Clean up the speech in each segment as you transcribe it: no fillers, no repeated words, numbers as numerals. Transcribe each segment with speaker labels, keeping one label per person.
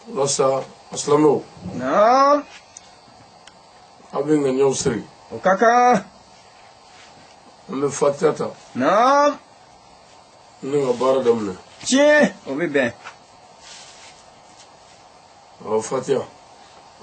Speaker 1: O la sa, a silamɛw,
Speaker 2: Naam.
Speaker 1: A bɛ ŋaniyaw siri.
Speaker 2: O ka kan.
Speaker 1: An bɛ fatiya ta
Speaker 2: Naam.
Speaker 1: ni ka baara daminɛ.
Speaker 2: Tiɲɛ, o bɛ bɛn.
Speaker 1: Ɔ, fatiya.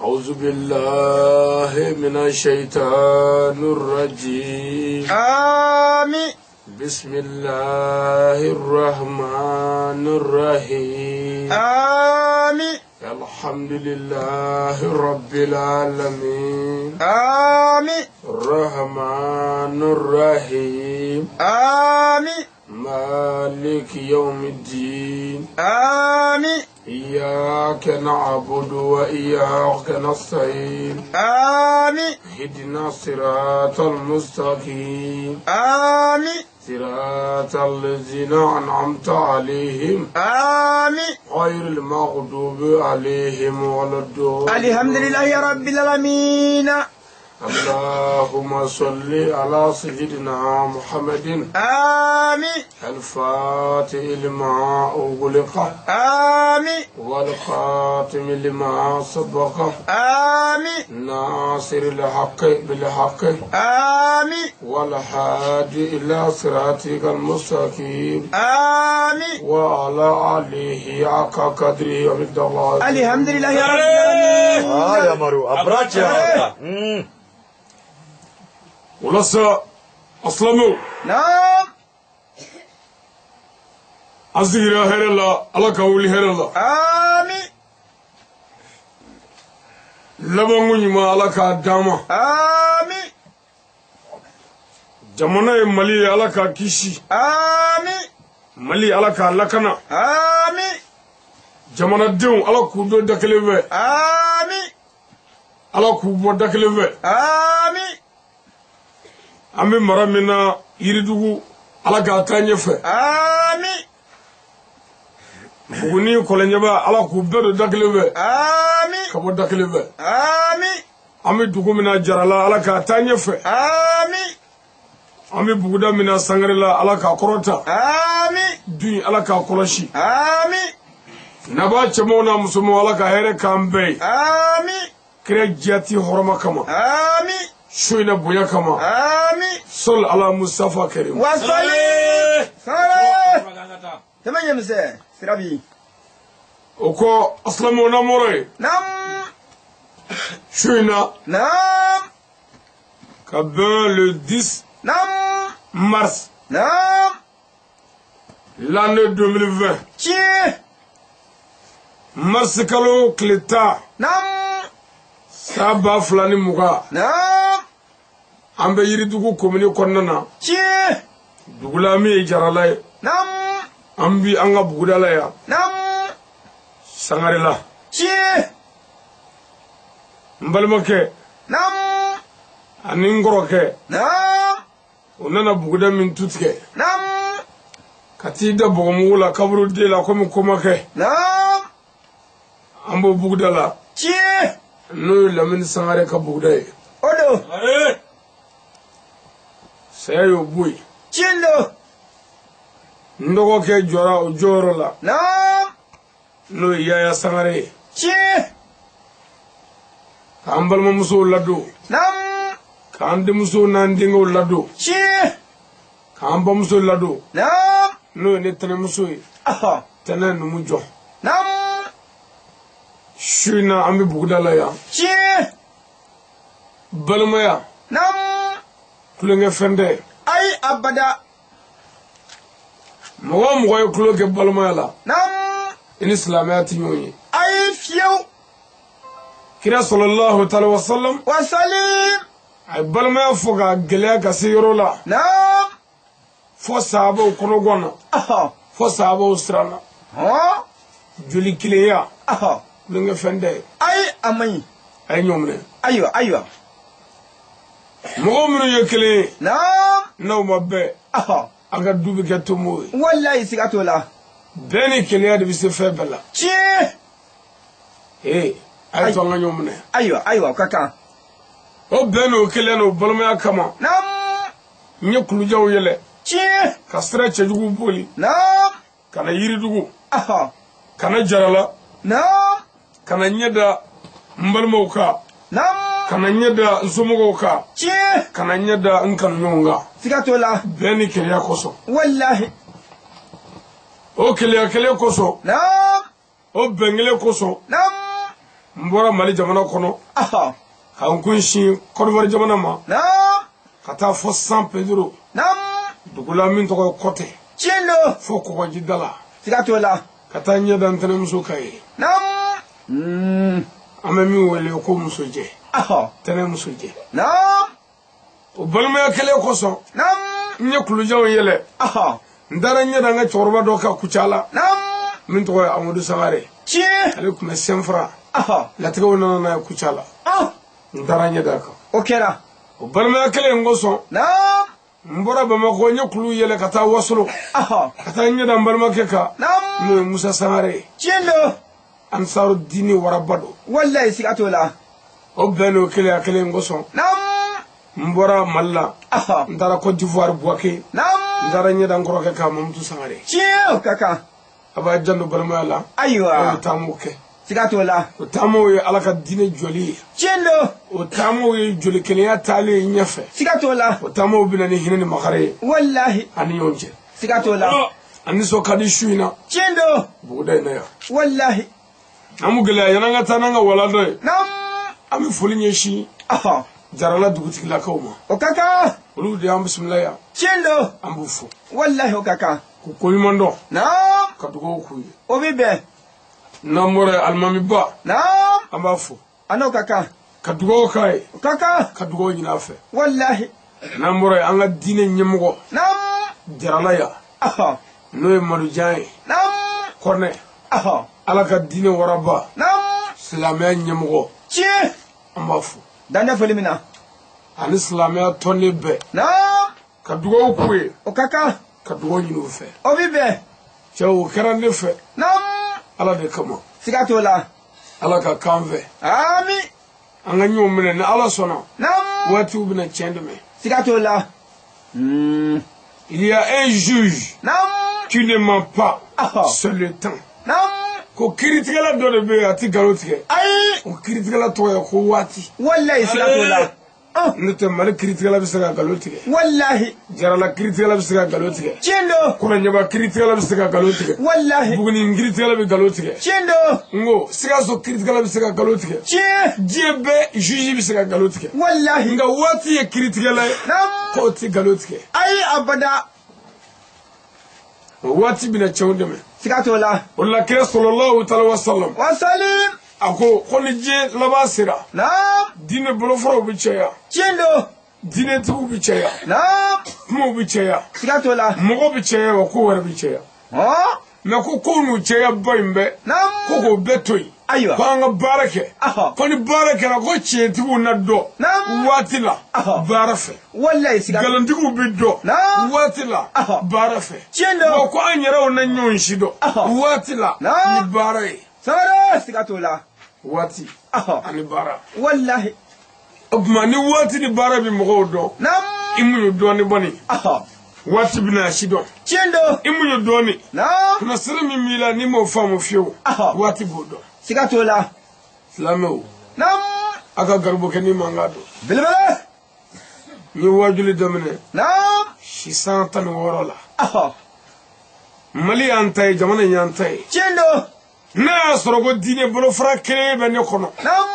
Speaker 1: أعوذ بالله من الشيطان الرجيم.
Speaker 2: Ami.
Speaker 1: بسم الله الرحمن الرحيم.
Speaker 2: Ami.
Speaker 1: الحمد لله رب العالمين.
Speaker 2: Ami.
Speaker 1: الرحمن الرحيم.
Speaker 2: Ami.
Speaker 1: مالك يوم الدين.
Speaker 2: Ami.
Speaker 1: إياك نعبد وإياك نستعين.
Speaker 2: Ami.
Speaker 1: اهدنا الصراط المستقيم.
Speaker 2: Ami.
Speaker 1: صراط الذين أنعمت عليهم،
Speaker 2: Ami.
Speaker 1: غير المغضوب عليهم ولا الضالين.
Speaker 2: Alhamdulillahi rabbil alamin.
Speaker 1: اللهم صل على سيدنا محمد،
Speaker 2: Ami.
Speaker 1: الفاتح لما أغلق،
Speaker 2: Ami.
Speaker 1: والخاتم لما سبق،
Speaker 2: Ami.
Speaker 1: ناصر الحق بالحق،
Speaker 2: Ami.
Speaker 1: والهادي إلى صراطك المستقيم،
Speaker 2: Ami.
Speaker 1: وعلى آله حق قدره ومقداره.
Speaker 2: Alhamdulillahi rabbil alamin.
Speaker 3: Ah, Yamaru, abracha.
Speaker 1: O la sa, a silamɛw,
Speaker 2: Naam.
Speaker 1: an sigira hɛrɛ la, Ala ka wuli hɛrɛ la.
Speaker 2: Ami.
Speaker 1: Labanko ɲuman, Ala k'a d'an ma.
Speaker 2: Ami.
Speaker 1: Jamana ye Mali ye, Ala k'a kisi.
Speaker 2: Ami.
Speaker 1: Mali, Ala k'a lakana.
Speaker 2: Ami.
Speaker 1: Jamanadenw, Ala k'u don da kelen fɛ.
Speaker 2: Ami.
Speaker 1: Ala k'u bɔ da kelen fɛ.
Speaker 2: Ami.
Speaker 1: An bɛ mara min na, Yiridugu, Ala k'a taa ɲɛfɛ.
Speaker 2: Ami.
Speaker 1: Buguni, Kɔlɔnjɛba, Ala k'u bɛɛ don da kelen fɛ,
Speaker 2: Ami.
Speaker 1: ka bɔ da kelen fɛ.
Speaker 2: Ami.
Speaker 1: An bɛ dugu min na, Jarala, Ala k'a taa ɲɛfɛ.
Speaker 2: Ami.
Speaker 1: An bɛ buguda min na, Sangarela, Ala k'a kɔrɔta.
Speaker 2: Ami.
Speaker 1: Du in, Ala k'a kɔlɔsi.
Speaker 2: Ami.
Speaker 1: Nabaa cɛmanw n'a musomanw, Ala ka hɛrɛ k'an bɛɛ ye.
Speaker 2: Ami.
Speaker 1: Kira jati hɔrɔma kama,
Speaker 2: Ami.
Speaker 1: su in na bonya kama,
Speaker 2: Ami.
Speaker 1: Sɔli ala Mustafa Karim.
Speaker 2: Wasali. Sangare. Tɛmɛ ɲɛmisɛn. Sira bi.
Speaker 1: O kɔ, asilamɛw, n'an bɔra yen,
Speaker 2: Naam.
Speaker 1: su in na,
Speaker 2: Naam.
Speaker 1: ka bɛn le 10
Speaker 2: Naam.
Speaker 1: mars
Speaker 2: Naam.
Speaker 1: l'année 2020,
Speaker 2: Tiɲɛ.
Speaker 1: mars kalo tile 10,
Speaker 2: Naam.
Speaker 1: san 2020,
Speaker 2: Naam.
Speaker 1: an bɛ Yiridugu komini kɔnɔna na,
Speaker 2: Tiɲɛ.
Speaker 1: dugula min ye Jarala ye.
Speaker 2: Naam.
Speaker 1: An bi an ka buguda la yan,
Speaker 2: Naam.
Speaker 1: Sangarela.
Speaker 2: Tiɲɛ.
Speaker 1: N balimakɛ
Speaker 2: Naam.
Speaker 1: ani n kɔrɔkɛ,
Speaker 2: Naam.
Speaker 1: o nana buguda min tu tigɛ,
Speaker 2: Naam.
Speaker 1: ka t'i da bɔgɔmugu la kaburuden la komi komakɛ,
Speaker 2: Naam.
Speaker 1: an b'o buguda la,
Speaker 2: Tiɲɛ.
Speaker 1: n'o ye Lamini Sangare ka buguda ye.
Speaker 2: O don.
Speaker 1: Saya y'o bɔ yen.
Speaker 2: Tiɲɛ don.
Speaker 1: N dɔgɔkɛ jɔra o jɔyɔrɔ la,
Speaker 2: Naam.
Speaker 1: n'o ye Yaya Sangare ye,
Speaker 2: Tiɲɛ.
Speaker 1: K'an balimamusow ladon,
Speaker 2: Naam.
Speaker 1: K'an denmusow n'an denkɛw ladon,
Speaker 2: Tiɲɛ.
Speaker 1: K'an bamuso ladon,
Speaker 2: Naam.
Speaker 1: N'o ye ne tɛnɛmuso ye,
Speaker 2: Ahɔ.
Speaker 1: Tɛnɛ Numu Jɔ.
Speaker 2: Naam.
Speaker 1: Su in na, an bɛ buguda la yan.
Speaker 2: Tiɲɛ.
Speaker 1: Balimaya,
Speaker 2: Naam.
Speaker 1: tulonkɛfɛn tɛ.
Speaker 2: Ayi, abada.
Speaker 1: Mɔgɔ o mɔgɔ ye tulon kɛ balimaya la,
Speaker 2: Naam.
Speaker 1: i ni silamɛya tɛ ɲɔgɔn ye.
Speaker 2: Ayi, fiyewu.
Speaker 1: Kira sɔlɔlahu taala wa salam,
Speaker 2: Wasalim.
Speaker 1: a ye balimaya fɔ k'a gɛlɛya ka se yɔrɔ la,
Speaker 2: Naam.
Speaker 1: fo sahabaw kɔnɔgɔn na,
Speaker 2: Ahɔ.
Speaker 1: fo sahabaw siranna.
Speaker 2: Hɔn.
Speaker 1: Joli kelenya,
Speaker 2: Ahɔ.
Speaker 1: tulonkɛfɛn tɛ.
Speaker 2: Ayi, a man ɲi.
Speaker 1: A ye ɲɔgɔn minɛ.
Speaker 2: Ayiwa, ayiwa.
Speaker 1: Mɔgɔ minnu ye kelen ye,
Speaker 2: Naam.
Speaker 1: n'aw ma bɛn,
Speaker 2: Ahɔ.
Speaker 1: a ka du bɛ kɛ tomo ye.
Speaker 2: Walayi, siga t'o la.
Speaker 1: Bɛn ni kelenya de bɛ se fɛn bɛɛ la.
Speaker 2: Tiɲɛ.
Speaker 1: Ee, a ye to an ka ɲɔgɔn minɛ.
Speaker 2: Ayiwa, ayiwa, o ka kan.
Speaker 1: O bɛn n'o kelenya n'o balimaya kama,
Speaker 2: Naam.
Speaker 1: n ye kulujaw yɛlɛ,
Speaker 2: Tiɲɛ.
Speaker 1: ka sira cɛjugu boli,
Speaker 2: Naam.
Speaker 1: ka na Yiridugu,
Speaker 2: Ahɔ.
Speaker 1: ka na Jarala.
Speaker 2: Naam.
Speaker 1: Ka na ɲɛ da n balimaw kan.
Speaker 2: Naam.
Speaker 1: Ka na ɲɛ da n somɔgɔw kan.
Speaker 2: Tiɲɛ.
Speaker 1: Ka na ɲɛ da n kanuɲɔgɔnw kan.
Speaker 2: Siga t'o la.
Speaker 1: Bɛn ni kelenya kosɔn.
Speaker 2: Walahi.
Speaker 1: O kelenya kelen kosɔn.
Speaker 2: Naam.
Speaker 1: O bɛn kelen kosɔn.
Speaker 2: Naam.
Speaker 1: N bɔra Mali jamana kɔnɔ.
Speaker 2: Aha.
Speaker 1: Ka n kun sin Côte d'Ivoire jamana ma.
Speaker 2: Naam.
Speaker 1: Ka taa fɔ San Pedro.
Speaker 2: Naam.
Speaker 1: Dugu la min tɔgɔ ye Kɔtɛ.
Speaker 2: Tiɲɛ don.
Speaker 1: Fo kɔgɔjida la.
Speaker 2: Siga t'o la.
Speaker 1: Ka taa ɲɛ da ntɛnɛmuso kan ye.
Speaker 2: Naam.
Speaker 1: An bɛ min wele ko musojɛ.
Speaker 2: Aha.
Speaker 1: Tɛnɛmusojɛ.
Speaker 2: Naam.
Speaker 1: O balimaya kelen kosɔn.
Speaker 2: Naam.
Speaker 1: N ye kulujanw yɛlɛ.
Speaker 2: Aha.
Speaker 1: N taara ɲɛ da n ka cɛkɔrɔba dɔ kan Kucala.
Speaker 2: Naam.
Speaker 1: Min tɔgɔ ye Amadu Sangare.
Speaker 2: Tiɲɛ.
Speaker 1: Ale tun bɛ Sɛnfara.
Speaker 2: Aha.
Speaker 1: Latigɛw nana n'a ye Kucala. N taara ɲɛ da a kan.
Speaker 2: O kɛra.
Speaker 1: O balimaya kelen in kosɔn.
Speaker 2: Naam.
Speaker 1: N bɔra Bamakɔ n ye kulu yɛlɛ ka taa Wasolo.
Speaker 2: Aha.
Speaker 1: Ka taa ɲɛ da n balimakɛ kan.
Speaker 2: Naam.
Speaker 1: N'o ye Musa Sangare ye.
Speaker 2: Tiɲɛ don.
Speaker 1: Ansaru diini waraba don.
Speaker 2: Walayi siga t'o la.
Speaker 1: O bɛn n'o kelenya kelen in kosɔn.
Speaker 2: Naam.
Speaker 1: N bɔra Mali la.
Speaker 2: Aha.
Speaker 1: N taara Côte d'Ivoire Bouaké.
Speaker 2: Naam.
Speaker 1: N taara ɲɛ da n kɔrɔkɛ kan Mamutu Sangare.
Speaker 2: Tiɲɛ o ka kan.
Speaker 1: A b'a janto balimaya la.
Speaker 2: Ayiwa.
Speaker 1: O taamaw kɛ.
Speaker 2: Siga t'o la.
Speaker 1: O taamaw ye Ala ka diinɛ jɔli ye.
Speaker 2: Tiɲɛ don.
Speaker 1: O taamaw ye joli kelenya taalen ye ɲɛfɛ.
Speaker 2: Siga t'o la.
Speaker 1: O taamaw bɛ na ni hinɛ ni makari ye.
Speaker 2: Walahi.
Speaker 1: Ani ɲɔgɔn cɛ.
Speaker 2: Siga t'o la.
Speaker 1: A nisɔn ka di su in na.
Speaker 2: Tiɲɛ don.
Speaker 1: Buguda in na yan.
Speaker 2: Walahi.
Speaker 1: An b'u gɛlɛya yan'an ka taa n'an ka walanda ye.
Speaker 2: Naam.
Speaker 1: An bɛ foli ɲɛsin.
Speaker 2: Ɔhɔ.
Speaker 1: Jarala dugutigilakaw ma.
Speaker 2: O ka kan.
Speaker 1: Olu de y'an bisimila yan.
Speaker 2: Tiɲɛ don.
Speaker 1: An b'u fo.
Speaker 2: Walahi o ka kan.
Speaker 1: K'u koɲuman dɔn.
Speaker 2: Naam.
Speaker 1: Ka dugawu k'u ye.
Speaker 2: O bɛ bɛn.
Speaker 1: N'an bɔra yen alimamiba.
Speaker 2: Naam.
Speaker 1: An b'a fo.
Speaker 2: A n'o ka kan.
Speaker 1: Ka dugawu k'a ye.
Speaker 2: O ka kan.
Speaker 1: Ka dugawu ɲini a fɛ.
Speaker 2: Walahi.
Speaker 1: N'an bɔra yen an ka diinɛ ɲɛmɔgɔ.
Speaker 2: Naam.
Speaker 1: Jarala yan.
Speaker 2: Ɔhɔ.
Speaker 1: N'o ye Madujan ye.
Speaker 2: Naam.
Speaker 1: Kɔnɛ.
Speaker 2: Ɔhɔ.
Speaker 1: Ala ka diinɛ waraba.
Speaker 2: Naam.
Speaker 1: Silamɛya ɲɛmɔgɔ.
Speaker 2: Tiɲɛ.
Speaker 1: An b'a fo.
Speaker 2: Dan tɛ foli min na.
Speaker 1: Ani silamɛya tɔnden bɛɛ.
Speaker 2: Naam.
Speaker 1: Ka dugawu k'u ye.
Speaker 2: O ka kan.
Speaker 1: Ka dugawu ɲini u fɛ.
Speaker 2: O bɛ bɛn.
Speaker 1: Cɛ o kɛra ne fɛ.
Speaker 2: Naam.
Speaker 1: Ala de kama.
Speaker 2: Siga t'o la.
Speaker 1: Ala ka k'an fɛ.
Speaker 2: Ami.
Speaker 1: An ka ɲɔgɔn minɛ ni Ala sɔnna.
Speaker 2: Naam.
Speaker 1: Waatiw bɛna tiɲɛ dɛmɛ.
Speaker 2: Siga t'o la.
Speaker 1: Il y a un juge.
Speaker 2: Naam.
Speaker 1: Qui ne ment pas.
Speaker 2: Ɔhɔ.
Speaker 1: C'est le temps.
Speaker 2: Naam.
Speaker 1: Ko kiiritigɛla dɔ de bɛ yen a tɛ nkalon tigɛ.
Speaker 2: Ayi.
Speaker 1: O kiiritigɛla tɔgɔ ye ko waati.
Speaker 2: Walahi siga t'o la.
Speaker 1: N'o tɛ Mali kiiritigɛla bɛ se ka nkalon tigɛ.
Speaker 2: Walahi.
Speaker 1: Jarala kiiritigɛla bɛ se ka nkalon tigɛ.
Speaker 2: Tiɲɛ don.
Speaker 1: Kɔlɔnjɛba kiiritigɛla bɛ se ka nkalon tigɛ.
Speaker 2: Walahi.
Speaker 1: Buguni kiiritigɛla bɛ nkalon tigɛ.
Speaker 2: Tiɲɛ don.
Speaker 1: N ko Sikaso kiiritigɛla bɛ se ka nkalon tigɛ.
Speaker 2: Tiɲɛ.
Speaker 1: Diɲɛ bɛɛ juge bɛ se ka nkalon tigɛ.
Speaker 2: Walahi.
Speaker 1: Nka waati ye kiiritigɛla ye.
Speaker 2: Naam.
Speaker 1: K'o tɛ nkalon tigɛ.
Speaker 2: Ayi abada.
Speaker 1: O waati bɛna cɛw dɛmɛ.
Speaker 2: Siga t'o la.
Speaker 1: O la kira sɔlɔlahu taala wa salam.
Speaker 2: Wa salim.
Speaker 1: A ko ko ni diɲɛ laban sera.
Speaker 2: Naam.
Speaker 1: Diinɛ bolofaraw bɛ caya.
Speaker 2: Tiɲɛ don.
Speaker 1: Diinɛtigiw bɛ caya.
Speaker 2: Naam.
Speaker 1: Kumaw bɛ caya.
Speaker 2: Siga t'o la.
Speaker 1: Mɔgɔw bɛ caya wa ko wɛrɛ bɛ caya.
Speaker 2: Hɔn.
Speaker 1: Mɛ ko kow n'u caya ba in bɛɛ.
Speaker 2: Naam.
Speaker 1: Ko k'o bɛɛ to yen.
Speaker 2: Ayiwa.
Speaker 1: Ko an ka baara kɛ.
Speaker 2: Ɔhɔ.
Speaker 1: Ko ni baara kɛra ko tiɲɛtigiw na dɔn.
Speaker 2: Naam.
Speaker 1: Waati la.
Speaker 2: Ɔhɔ.
Speaker 1: Baara fɛ.
Speaker 2: Walahi siga.
Speaker 1: Nkalontigiw bɛ dɔn.
Speaker 2: Naam.
Speaker 1: Waati la.
Speaker 2: Ɔhɔ.
Speaker 1: Baara fɛ.
Speaker 2: Tiɲɛ don.
Speaker 1: Wa ko an yɛrɛw na ɲɔgɔn si dɔn.
Speaker 2: Ɔhɔ.
Speaker 1: Waati la.
Speaker 2: Naam.
Speaker 1: Ni baara ye.
Speaker 2: Sangare siga t'o la.
Speaker 1: Waati.
Speaker 2: Ɔhɔ.
Speaker 1: Ani baara.
Speaker 2: Walahi.
Speaker 1: O tuma ni waati ni baara bɛ mɔgɔw dɔn.
Speaker 2: Naam.
Speaker 1: I muɲu dɔɔni bɔni.
Speaker 2: Ɔhɔ.
Speaker 1: Waati bɛna a si dɔn.
Speaker 2: Tiɲɛ don.
Speaker 1: I muɲu dɔɔni.
Speaker 2: Naam.
Speaker 1: Kunnasiri min b'i la n'i m'o faamu fiyewu.
Speaker 2: Ɔhɔ.
Speaker 1: Waati b'o dɔn.
Speaker 2: Siga t'o la.
Speaker 1: Silamɛw.
Speaker 2: Naam.
Speaker 1: A ka garibukɛnin mankan don.
Speaker 2: Belebele.
Speaker 1: N ye waajuli daminɛ.
Speaker 2: Naam.
Speaker 1: Si san 16 la.
Speaker 2: Ɔhɔ.
Speaker 1: Mali y'an ta ye, jamana in y'an ta ye.
Speaker 2: Tiɲɛ don.
Speaker 1: N'a y'a sɔrɔ ko diinɛ bolofara kelen bɛ ne kɔnɔ.
Speaker 2: Naam.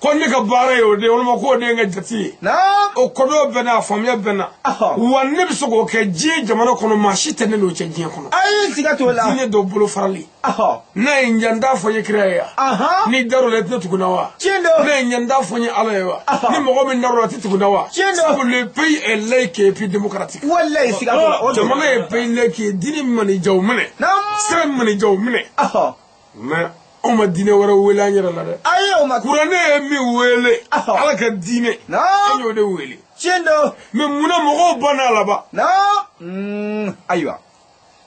Speaker 1: Ko ne ka baara ye o de ye walima k'o de ye n ka jate ye.
Speaker 2: Naam.
Speaker 1: O kodɔn bɛ n na, a faamuya bɛ n na.
Speaker 2: Ɔhɔ.
Speaker 1: Wa ne bɛ se k'o kɛ diɲɛ jamana kɔnɔ, maa si tɛ ne n'o cɛ diɲɛ kɔnɔ.
Speaker 2: Ayi siga t'o la.
Speaker 1: Diinɛ dɔ bolo farali.
Speaker 2: Ɔhɔ.
Speaker 1: N'a ye n diya n t'a fɔ n ye kira ye wa.
Speaker 2: Ahan.
Speaker 1: N'i dar'o la i tɛ tugu n na wa.
Speaker 2: Tiɲɛ don.
Speaker 1: N'a ye n diya n t'a fɔ n ye Ala ye wa.
Speaker 2: Ɔhɔ.
Speaker 1: Ni mɔgɔ min dar'o la a tɛ tugu n na wa.
Speaker 2: Tiɲɛ don.
Speaker 1: Sabu le pays est laïque et puis démocratique.
Speaker 2: Walahi siga t'o la. O don.
Speaker 1: Jamana ye pays laïque ye, diinɛ min mana i diya o minɛ.
Speaker 2: Naam.
Speaker 1: Sira min mana i diya o minɛ.
Speaker 2: Ɔhɔ.
Speaker 1: Mais anw ma diinɛ wɛrɛ wele an yɛrɛ la dɛ.
Speaker 2: Ayi o ma.
Speaker 1: Kuranɛ ye min wele.
Speaker 2: Ɔhɔ.
Speaker 1: Ala ka diinɛ.
Speaker 2: Naam.
Speaker 1: An y'o de wele.
Speaker 2: Tiɲɛ don.
Speaker 1: Mais munna mɔgɔw banna a laban.
Speaker 2: Naam. Ayiwa.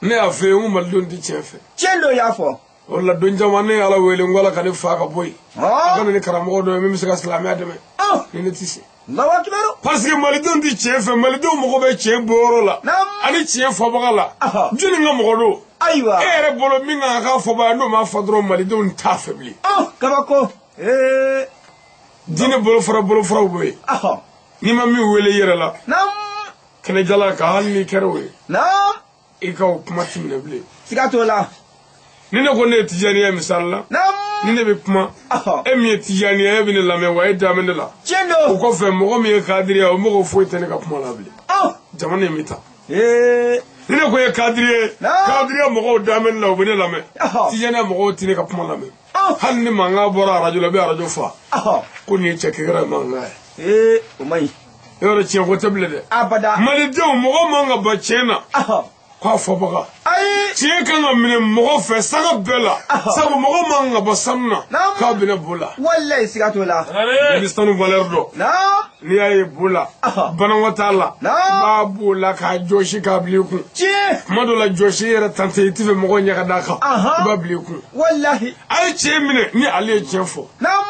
Speaker 1: Ne y'a fɛ yen n ko malidenw tɛ tiɲɛ fɛ.
Speaker 2: Tiɲɛ don y'a fɔ.
Speaker 1: O la don caman ne ye Ala wele n ko Ala ka ne fa ka bɔ yen. A ka na ni karamɔgɔ dɔ ye min bɛ se ka silamɛya dɛmɛ.
Speaker 2: Ɔn.
Speaker 1: Ni ne tɛ se.
Speaker 2: Allahu akibaru.
Speaker 1: Parce que malidenw tɛ tiɲɛ fɛ, malidenw mago bɛ tiɲɛ bɔyɔrɔ la.
Speaker 2: Naam.
Speaker 1: Ani tiɲɛ fɔbaga la.
Speaker 2: Ɔhɔ.
Speaker 1: Jɔnni ka mɔgɔ don.
Speaker 2: Ayiwa.
Speaker 1: E yɛrɛ bolo min kan k'a fɔ ba n'o m'a fɔ dɔrɔn malidenw t'a fɛ bilen.
Speaker 2: Kabako.
Speaker 1: Diinɛ bolofaraw bɛ yen. N'i ma min wele i yɛrɛ la. Kɛnɛjala kan hali n'i kɛra o ye. I ka o kuma ti minɛ bilen.
Speaker 2: Siga t'o la.
Speaker 1: Ni ne ko ne ye Tijani ye misali la. Ni ne bɛ kuma. E min ye Tijani ye e bɛ ne lamɛn wa e da bɛ ne la.
Speaker 2: Tiɲɛ don.
Speaker 1: O kɔfɛ mɔgɔ min ye kadiri ye o mɔgɔ foyi tɛ ne ka kuma la bilen. Jamana in bɛ taa. Ni ne ko ye kadiri ye. Kadiriya mɔgɔw da bɛ ne la u bɛ ne lamɛn. Tijaniya mɔgɔw tɛ ne ka kuma lamɛn. Hali ni mankan bɔra arajo la i bɛ arajo fa. Ko nin ye cɛ kɛkɛrɛ mankan ye.
Speaker 2: O man ɲi.
Speaker 1: Yɔrɔ tiɲɛ ko tɛ bilen dɛ.
Speaker 2: Abada.
Speaker 1: Malidenw mɔgɔ man ka ban tiɲɛ na. K'a fɔbaga.
Speaker 2: Ayi.
Speaker 1: Tiɲɛ kan ka minɛ mɔgɔ fɛ sanga bɛɛ la. Sabu mɔgɔ man ka bɔ sanu na. K'a bɛnɛ bo la.
Speaker 2: Walayi siga t'o la.
Speaker 1: I bɛ sanu valeur dɔn. N'i y'a ye bo la. Banakɔ t'a la. I b'a b'o la k'a jɔsi k'a bila i kun.
Speaker 2: Tiɲɛ.
Speaker 1: Kuma dɔ la jɔsi yɛrɛ tan tɛ i tɛ fɛ mɔgɔ ɲɛ ka d'a kan. I b'a bila i kun.
Speaker 2: Walahi.
Speaker 1: A ye tiɲɛ minɛ ni ale ye tiɲɛ fɔ.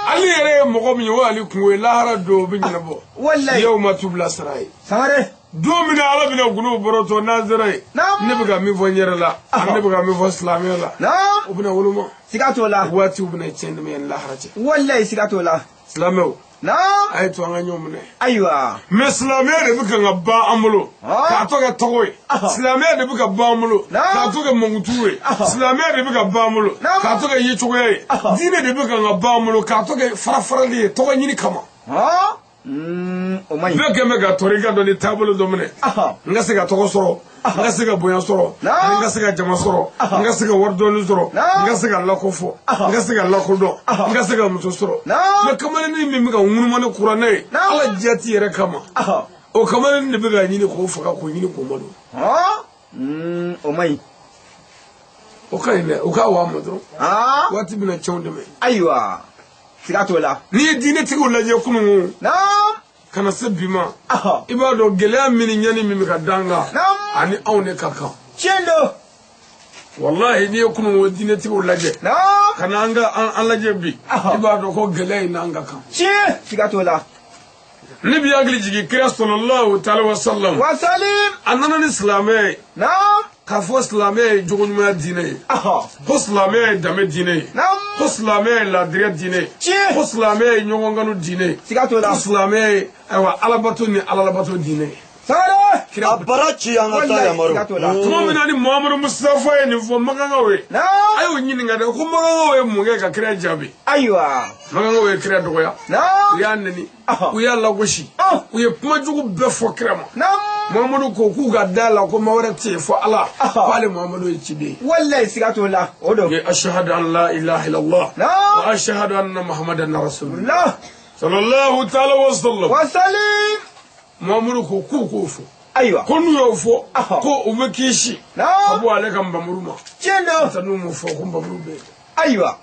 Speaker 1: Ale yɛrɛ ye mɔgɔ min ye o y'ale kungo ye lahara don o bɛ ɲɛnabɔ.
Speaker 2: Walayi.
Speaker 1: Yaw ma tu bila sara ye.
Speaker 2: Sangare.
Speaker 1: Don min na ala bɛna gundo bɔrɔtɔ n'an sera yen. Ne bɛ ka min fɔ n yɛrɛ la. Ani ne bɛ ka min fɔ silamɛya la. O bɛna woloma.
Speaker 2: Siga t'o la.
Speaker 1: Waatiw bɛna tiɲɛ dɛmɛ yanni lahara cɛ.
Speaker 2: Walayi siga t'o la.
Speaker 1: Silamɛw. A ye to an ka ɲɔgɔn minɛ.
Speaker 2: Ayiwa.
Speaker 1: Mais silamɛya de bɛ kan ka ban an bolo. K'a to kɛ tɔgɔ ye. Silamɛya de bɛ ka ban an bolo. K'a to kɛ mankutu ye. Silamɛya de bɛ ka ban an bolo. K'a to kɛ yecogoya ye. Diinɛ de bɛ kan ka ban an bolo. K'a to kɛ farafarali ye tɔgɔ ɲini kama.
Speaker 2: O man ɲi.
Speaker 1: Bɛɛ kɛn bɛ ka tɔrika dɔ ni taabolo dɔ minɛ. N ka se ka tɔgɔ sɔrɔ. N ka se ka bonya sɔrɔ. N ka se ka jama sɔrɔ. N ka se ka wari dɔɔni sɔrɔ. N ka se ka lako fɔ. N ka se ka lakodɔn. N ka se ka muso sɔrɔ. Mais kamalennin min bɛ ka ŋunuma ni kuranɛ ye. Ala jati yɛrɛ kama. O kamalennin de bɛ ka ɲini k'o faga k'o ɲini k'o malo.
Speaker 2: O man ɲi.
Speaker 1: O ka ɲi dɛ. O k'a wa ma dɔrɔn. Waati bɛna cɛnw dɛmɛ.
Speaker 2: Ayiwa. Siga t'o la.
Speaker 1: N'i ye diinɛtigiw lajɛ kunun ka na se bi ma. I b'a dɔn gɛlɛya min ni ɲani min bɛ ka d'an kan. Ani anw de ka kan.
Speaker 2: Tiɲɛ don.
Speaker 1: Walahi n'i ye kunun diinɛtigiw lajɛ. Ka na an ka an lajɛ bi. I b'a dɔn ko gɛlɛya in n'an ka kan.
Speaker 2: Tiɲɛ siga t'o la.
Speaker 1: Ne b'i hakili jigin kira sallallahu taala wa sallam.
Speaker 2: Wa salim.
Speaker 1: A nana ni silamɛ ye. K'a fɔ silamɛya ye jogoɲumanya diinɛ ye. Ko silamɛya ye danbe diinɛ ye. Ko silamɛya ye laadiriya diinɛ ye. Ko silamɛya ye ɲɔgɔnkanu diinɛ ye.
Speaker 2: Siga t'o la.
Speaker 1: Ko silamɛya ye ayiwa alabato ni alalabato diinɛ ye.
Speaker 2: Sangare.
Speaker 3: A bara ci an ka taa Yamaru.
Speaker 1: Tuma min na ni Muhamadu Mustafa ye nin fɔ Makankaw ye. A y'o ɲininka dɛ ko Makankaw ye mun kɛ ka kira jaabi.
Speaker 2: Ayiwa.
Speaker 1: Makankaw ye kira dɔgɔya. U y'a neni. U y'a lagosi. U ye kuma jugu bɛɛ fɔ kira ma. Muhamadu ko k'u ka da la ko maa wɛrɛ tɛ yen fɔ Ala. K'ale Muhamadu ye ciden ye.
Speaker 2: Walayi siga t'o la. O don.
Speaker 1: U ye ashahadu an la ilaha illallah. Wa ashahadu anna Muhammadan rasulullah. Sallallahu taala wa sallam.
Speaker 2: Wa salim.
Speaker 1: Muhamadu ko k'u k'o fɔ.
Speaker 2: Ayiwa.
Speaker 1: Ko n'u y'o fɔ. Ko u bɛ kisi. Ka bɔ ale ka nbamuru ma.
Speaker 2: Tiɲɛ don.
Speaker 1: N'o tɛ n'u m'o fɔ ko nbamuru bɛ yen.
Speaker 2: Ayiwa.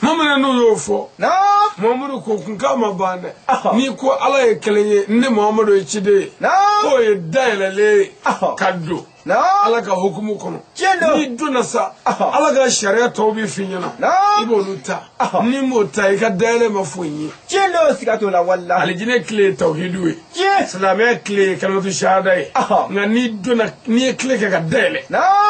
Speaker 1: Tuma min na n'u y'o fɔ. Muhamadu ko kun k'a ma ban dɛ. N'i ko Ala ye kelen ye ne Muhamadu ye ciden ye. K'o ye dayɛlɛlen ye. Ka don. Ala ka hukumu kɔnɔ.
Speaker 2: Tiɲɛ don.
Speaker 1: N'i donna sa. Ala ka sariya tɔw bɛ f'i ɲɛna. I b'olu ta. N'i m'o ta i ka dayɛlɛ ma foyi ɲɛ.
Speaker 2: Tiɲɛ don siga t'o la walahi.
Speaker 1: Alijinɛ tile ye tawhidu ye.
Speaker 2: Tiɲɛ.
Speaker 1: Silamɛya tile ye kalimatu shahada ye. Nka n'i donna n'i ye tile kɛ ka dayɛlɛ.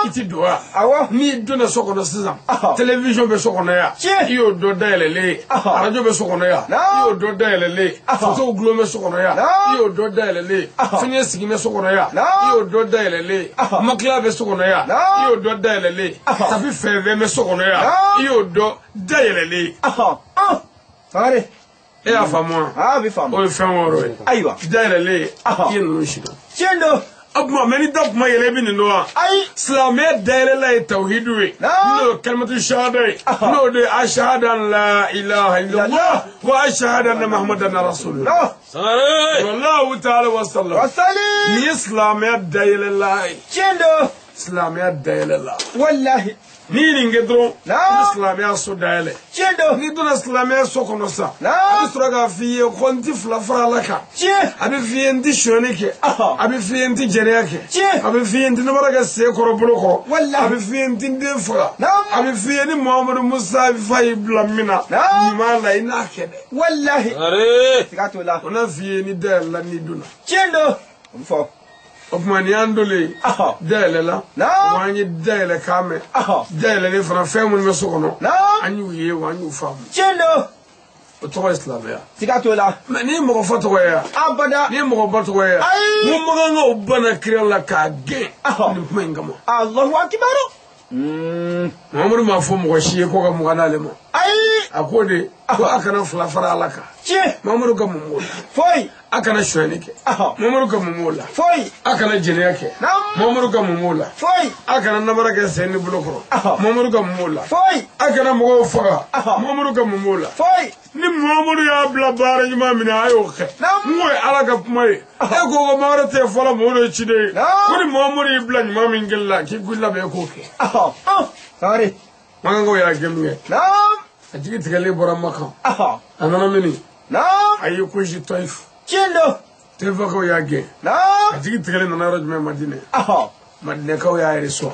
Speaker 1: I ti don wa.
Speaker 2: Awɔ.
Speaker 1: N'i donna so kɔnɔ sisan. Télévision bɛ so kɔnɔ yan.
Speaker 2: Tiɲɛ.
Speaker 1: I y'o dɔ dayɛlɛlen ye. Arajo bɛ so kɔnɔ yan. I y'o dɔ dayɛlɛlen ye. Photo gulon bɛ so kɔnɔ yan. I y'o dɔ dayɛlɛlen ye. Fiɲɛ sigi bɛ so kɔnɔ yan. I y'o dɔ dayɛlɛlen ye. Makila bɛ so kɔnɔ yan. I y'o dɔ dayɛlɛlen ye. Tapi fɛn fɛn bɛ so kɔnɔ yan. I y'o dɔ dayɛlɛlen ye.
Speaker 2: Sangare.
Speaker 1: E y'a faamu wa?
Speaker 2: A bɛ faamu.
Speaker 1: O ye fɛn wɔɔrɔ ye.
Speaker 2: Ayiwa.
Speaker 1: Dayɛlɛlen ye. I ye ninnu si dɔn.
Speaker 2: Tiɲɛ don.
Speaker 1: O tuma mɛ ni da kuma yɛlɛ i bɛ nin dɔn wa?
Speaker 2: Ayi.
Speaker 1: Silamɛya dayɛlɛla ye tawhidu ye. N'o ye kalimatu shahada ye. N'o de ye ashahadu an la ilaha illallah wa ashahadu anna muhammadan rasulullah. Sallallahu ta'ala wa sallam.
Speaker 2: Wa salim.
Speaker 1: Nin ye silamɛya dayɛlɛla ye.
Speaker 2: Tiɲɛ don.
Speaker 1: Silamɛya dayɛlɛla.
Speaker 2: Walahi.
Speaker 1: N'i ye nin kɛ dɔrɔn. I bɛ silamɛya so dayɛlɛ.
Speaker 2: Tiɲɛ don.
Speaker 1: N'i donna silamɛya so kɔnɔ sa. A bɛ sɔrɔ k'a f'i ye ko n ti fila fara Ala kan.
Speaker 2: Tiɲɛ.
Speaker 1: A bɛ f'i ye n ti sonyɛni kɛ. A bɛ f'i ye n ti jɛnɛya kɛ.
Speaker 2: Tiɲɛ.
Speaker 1: A bɛ f'i ye n ti namara kɛ sen kɔrɔ bolo kɔrɔ.
Speaker 2: Walahi.
Speaker 1: A bɛ f'i ye n ti n den faga. A bɛ f'i ye ni Muhamadu Musa fa y'i bila min na. Ɲuman la i n'a kɛ dɛ.
Speaker 2: Walahi. Siga t'o la.
Speaker 1: O n'a f'i ye ni dayɛlɛla n'i donna.
Speaker 2: Tiɲɛ don. O bɛ fɔ.
Speaker 1: O tuma nin y'an dolen ye. Dayɛlɛla. Wa an ye dayɛlɛ k'a mɛn. Dayɛlɛlen fana fɛn minnu bɛ so kɔnɔ. An y'u ye wa an y'u faamu.
Speaker 2: Tiɲɛ don.
Speaker 1: O tɔgɔ ye silamɛya.
Speaker 2: Siga t'o la.
Speaker 1: Mɛ n'i ye mɔgɔ fa tɔgɔ ye yan.
Speaker 2: Abada.
Speaker 1: N'i ye mɔgɔ ba tɔgɔ ye yan.
Speaker 2: Ayi.
Speaker 1: N ko makankaw banna kira la k'a gɛn. Nin kuma in kama.
Speaker 2: Alahu akibaru.
Speaker 1: Muhamadu m'a fɔ mɔgɔ si ye ko ka mugan d'ale ma.
Speaker 2: Ayi.
Speaker 1: A ko de ko a kana fila fara Ala kan.
Speaker 2: Tiɲɛ.
Speaker 1: Muhamadu ka mun b'o la.
Speaker 2: Foyi.
Speaker 1: A kana sonyali kɛ. Muhamadu ka mun b'o la.
Speaker 2: Foyi.
Speaker 1: A kana jɛnɛya kɛ. Muhamadu ka mun b'o la.
Speaker 2: Foyi.
Speaker 1: A kana namara kɛ sen ni bolo kɔrɔ. Muhamadu ka mun b'o la.
Speaker 2: Foyi.
Speaker 1: A kana mɔgɔw faga. Muhamadu ka mun b'o la.
Speaker 2: Foyi.
Speaker 1: Ni Muhamadu y'a bila baara ɲuman min na a y'o kɛ. N ko ye Ala ka kuma ye. E ko ko Mamadu tɛ fɔlɔ Muhamadu ye ciden ye. Ko ni Muhamadu y'i bila ɲuman min kɛli la k'i k'i labɛn k'o kɛ.
Speaker 2: Sangare.
Speaker 1: Makankaw y'a gɛn min kɛ. A jigi tigɛlen bɔra Makan. A nana mini. A y'i kunsi Tɔyif.
Speaker 2: Tiɲɛ don.
Speaker 1: Tɔyifakaw y'a gɛn. A jigi tigɛlen nana yɔrɔ jumɛn Madinɛ. Madinɛkaw y'a yɛrɛ sɔrɔ.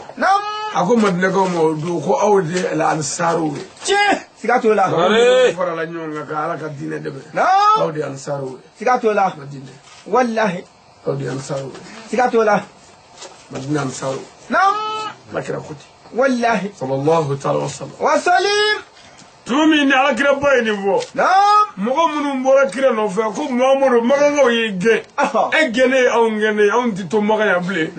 Speaker 1: A ko Madinɛkaw ma o don ko aw de ye Ansaruw ye.
Speaker 2: Tiɲɛ. Siga t'o la.
Speaker 1: Minnu farala ɲɔgɔn kan ka Ala ka diinɛ dɛmɛ. Aw de ye Ansaruw ye.
Speaker 2: Siga t'o la.
Speaker 1: Madinɛ.
Speaker 2: Walahi.
Speaker 1: Aw de ye Ansaruw ye.
Speaker 2: Siga t'o la.
Speaker 1: Madinɛ Ansaruw. Ala kira ko ten.
Speaker 2: Walahi.
Speaker 1: Sallallahu ta'ala wa sallam.
Speaker 2: Wa salim.
Speaker 1: Tuma min ni Ala kira ba ye nin fɔ. Mɔgɔ minnu bɔra kira nɔfɛ ko Muhamadu makankaw y'i gɛn. E gɛnnen ye anw gɛnnen anw tɛ to Makan yan bilen.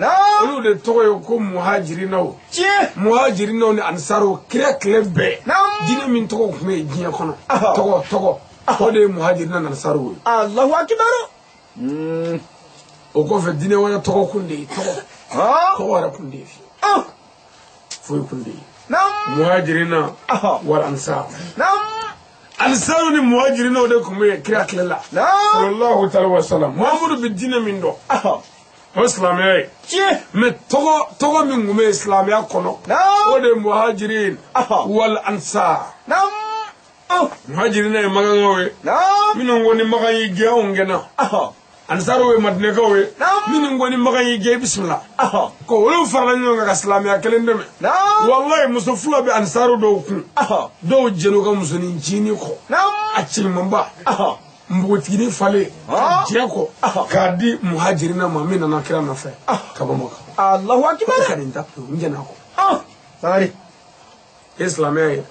Speaker 1: Olu de tɔgɔ ye ko muhajirinaw.
Speaker 2: Tiɲɛ.
Speaker 1: Muhajirinaw ni ansaruw kira tile bɛɛ. Diinɛ min tɔgɔ tun bɛ yen diɲɛ kɔnɔ. Tɔgɔ. O de ye muhajirina ni ansaruw ye.
Speaker 2: Alahu akibaru.
Speaker 1: O kɔfɛ diinɛ wɛrɛ tɔgɔ kun de ye tɔgɔ. Tɔgɔ yɛrɛ kun de ye fiyewu. Foyi kun de ye. Muhajirina wal ansar. Ansaru ni muhajirina o de tun bɛ yen kira tile la. Sallallahu ta'ala wa sallam. Muhamadu bɛ diinɛ min dɔn. O ye silamɛya ye.
Speaker 2: Tiɲɛ.
Speaker 1: Mɛ tɔgɔ min tun bɛ yen silamɛya kɔnɔ. O de ye muhajirin wal ansar. Muhajirina ye makankaw ye. Minnu ko ni Makan y'i gɛn anw gɛnna. Ansaruw ye Madinɛkaw ye. Minnu ko ni Makan y'i gɛn i bisimila. Ko olu farala ɲɔgɔn kan ka silamɛya kelen dɛmɛ. Walayi muso fila bɛ ansaru dɔw kun. Dɔw jɛn'u ka musonin ncinin kɔ. A cɛɲumanba. Npogotiginin falen. Ka jɛ kɔ. K'a di muhajirina ma min nana kira nɔfɛ. Ka bɔ Makan.
Speaker 2: Alahu akibaru.
Speaker 1: Ka nin ta pewu n jɛn'a kɔ.
Speaker 2: Sangare.
Speaker 1: E silamɛya ye.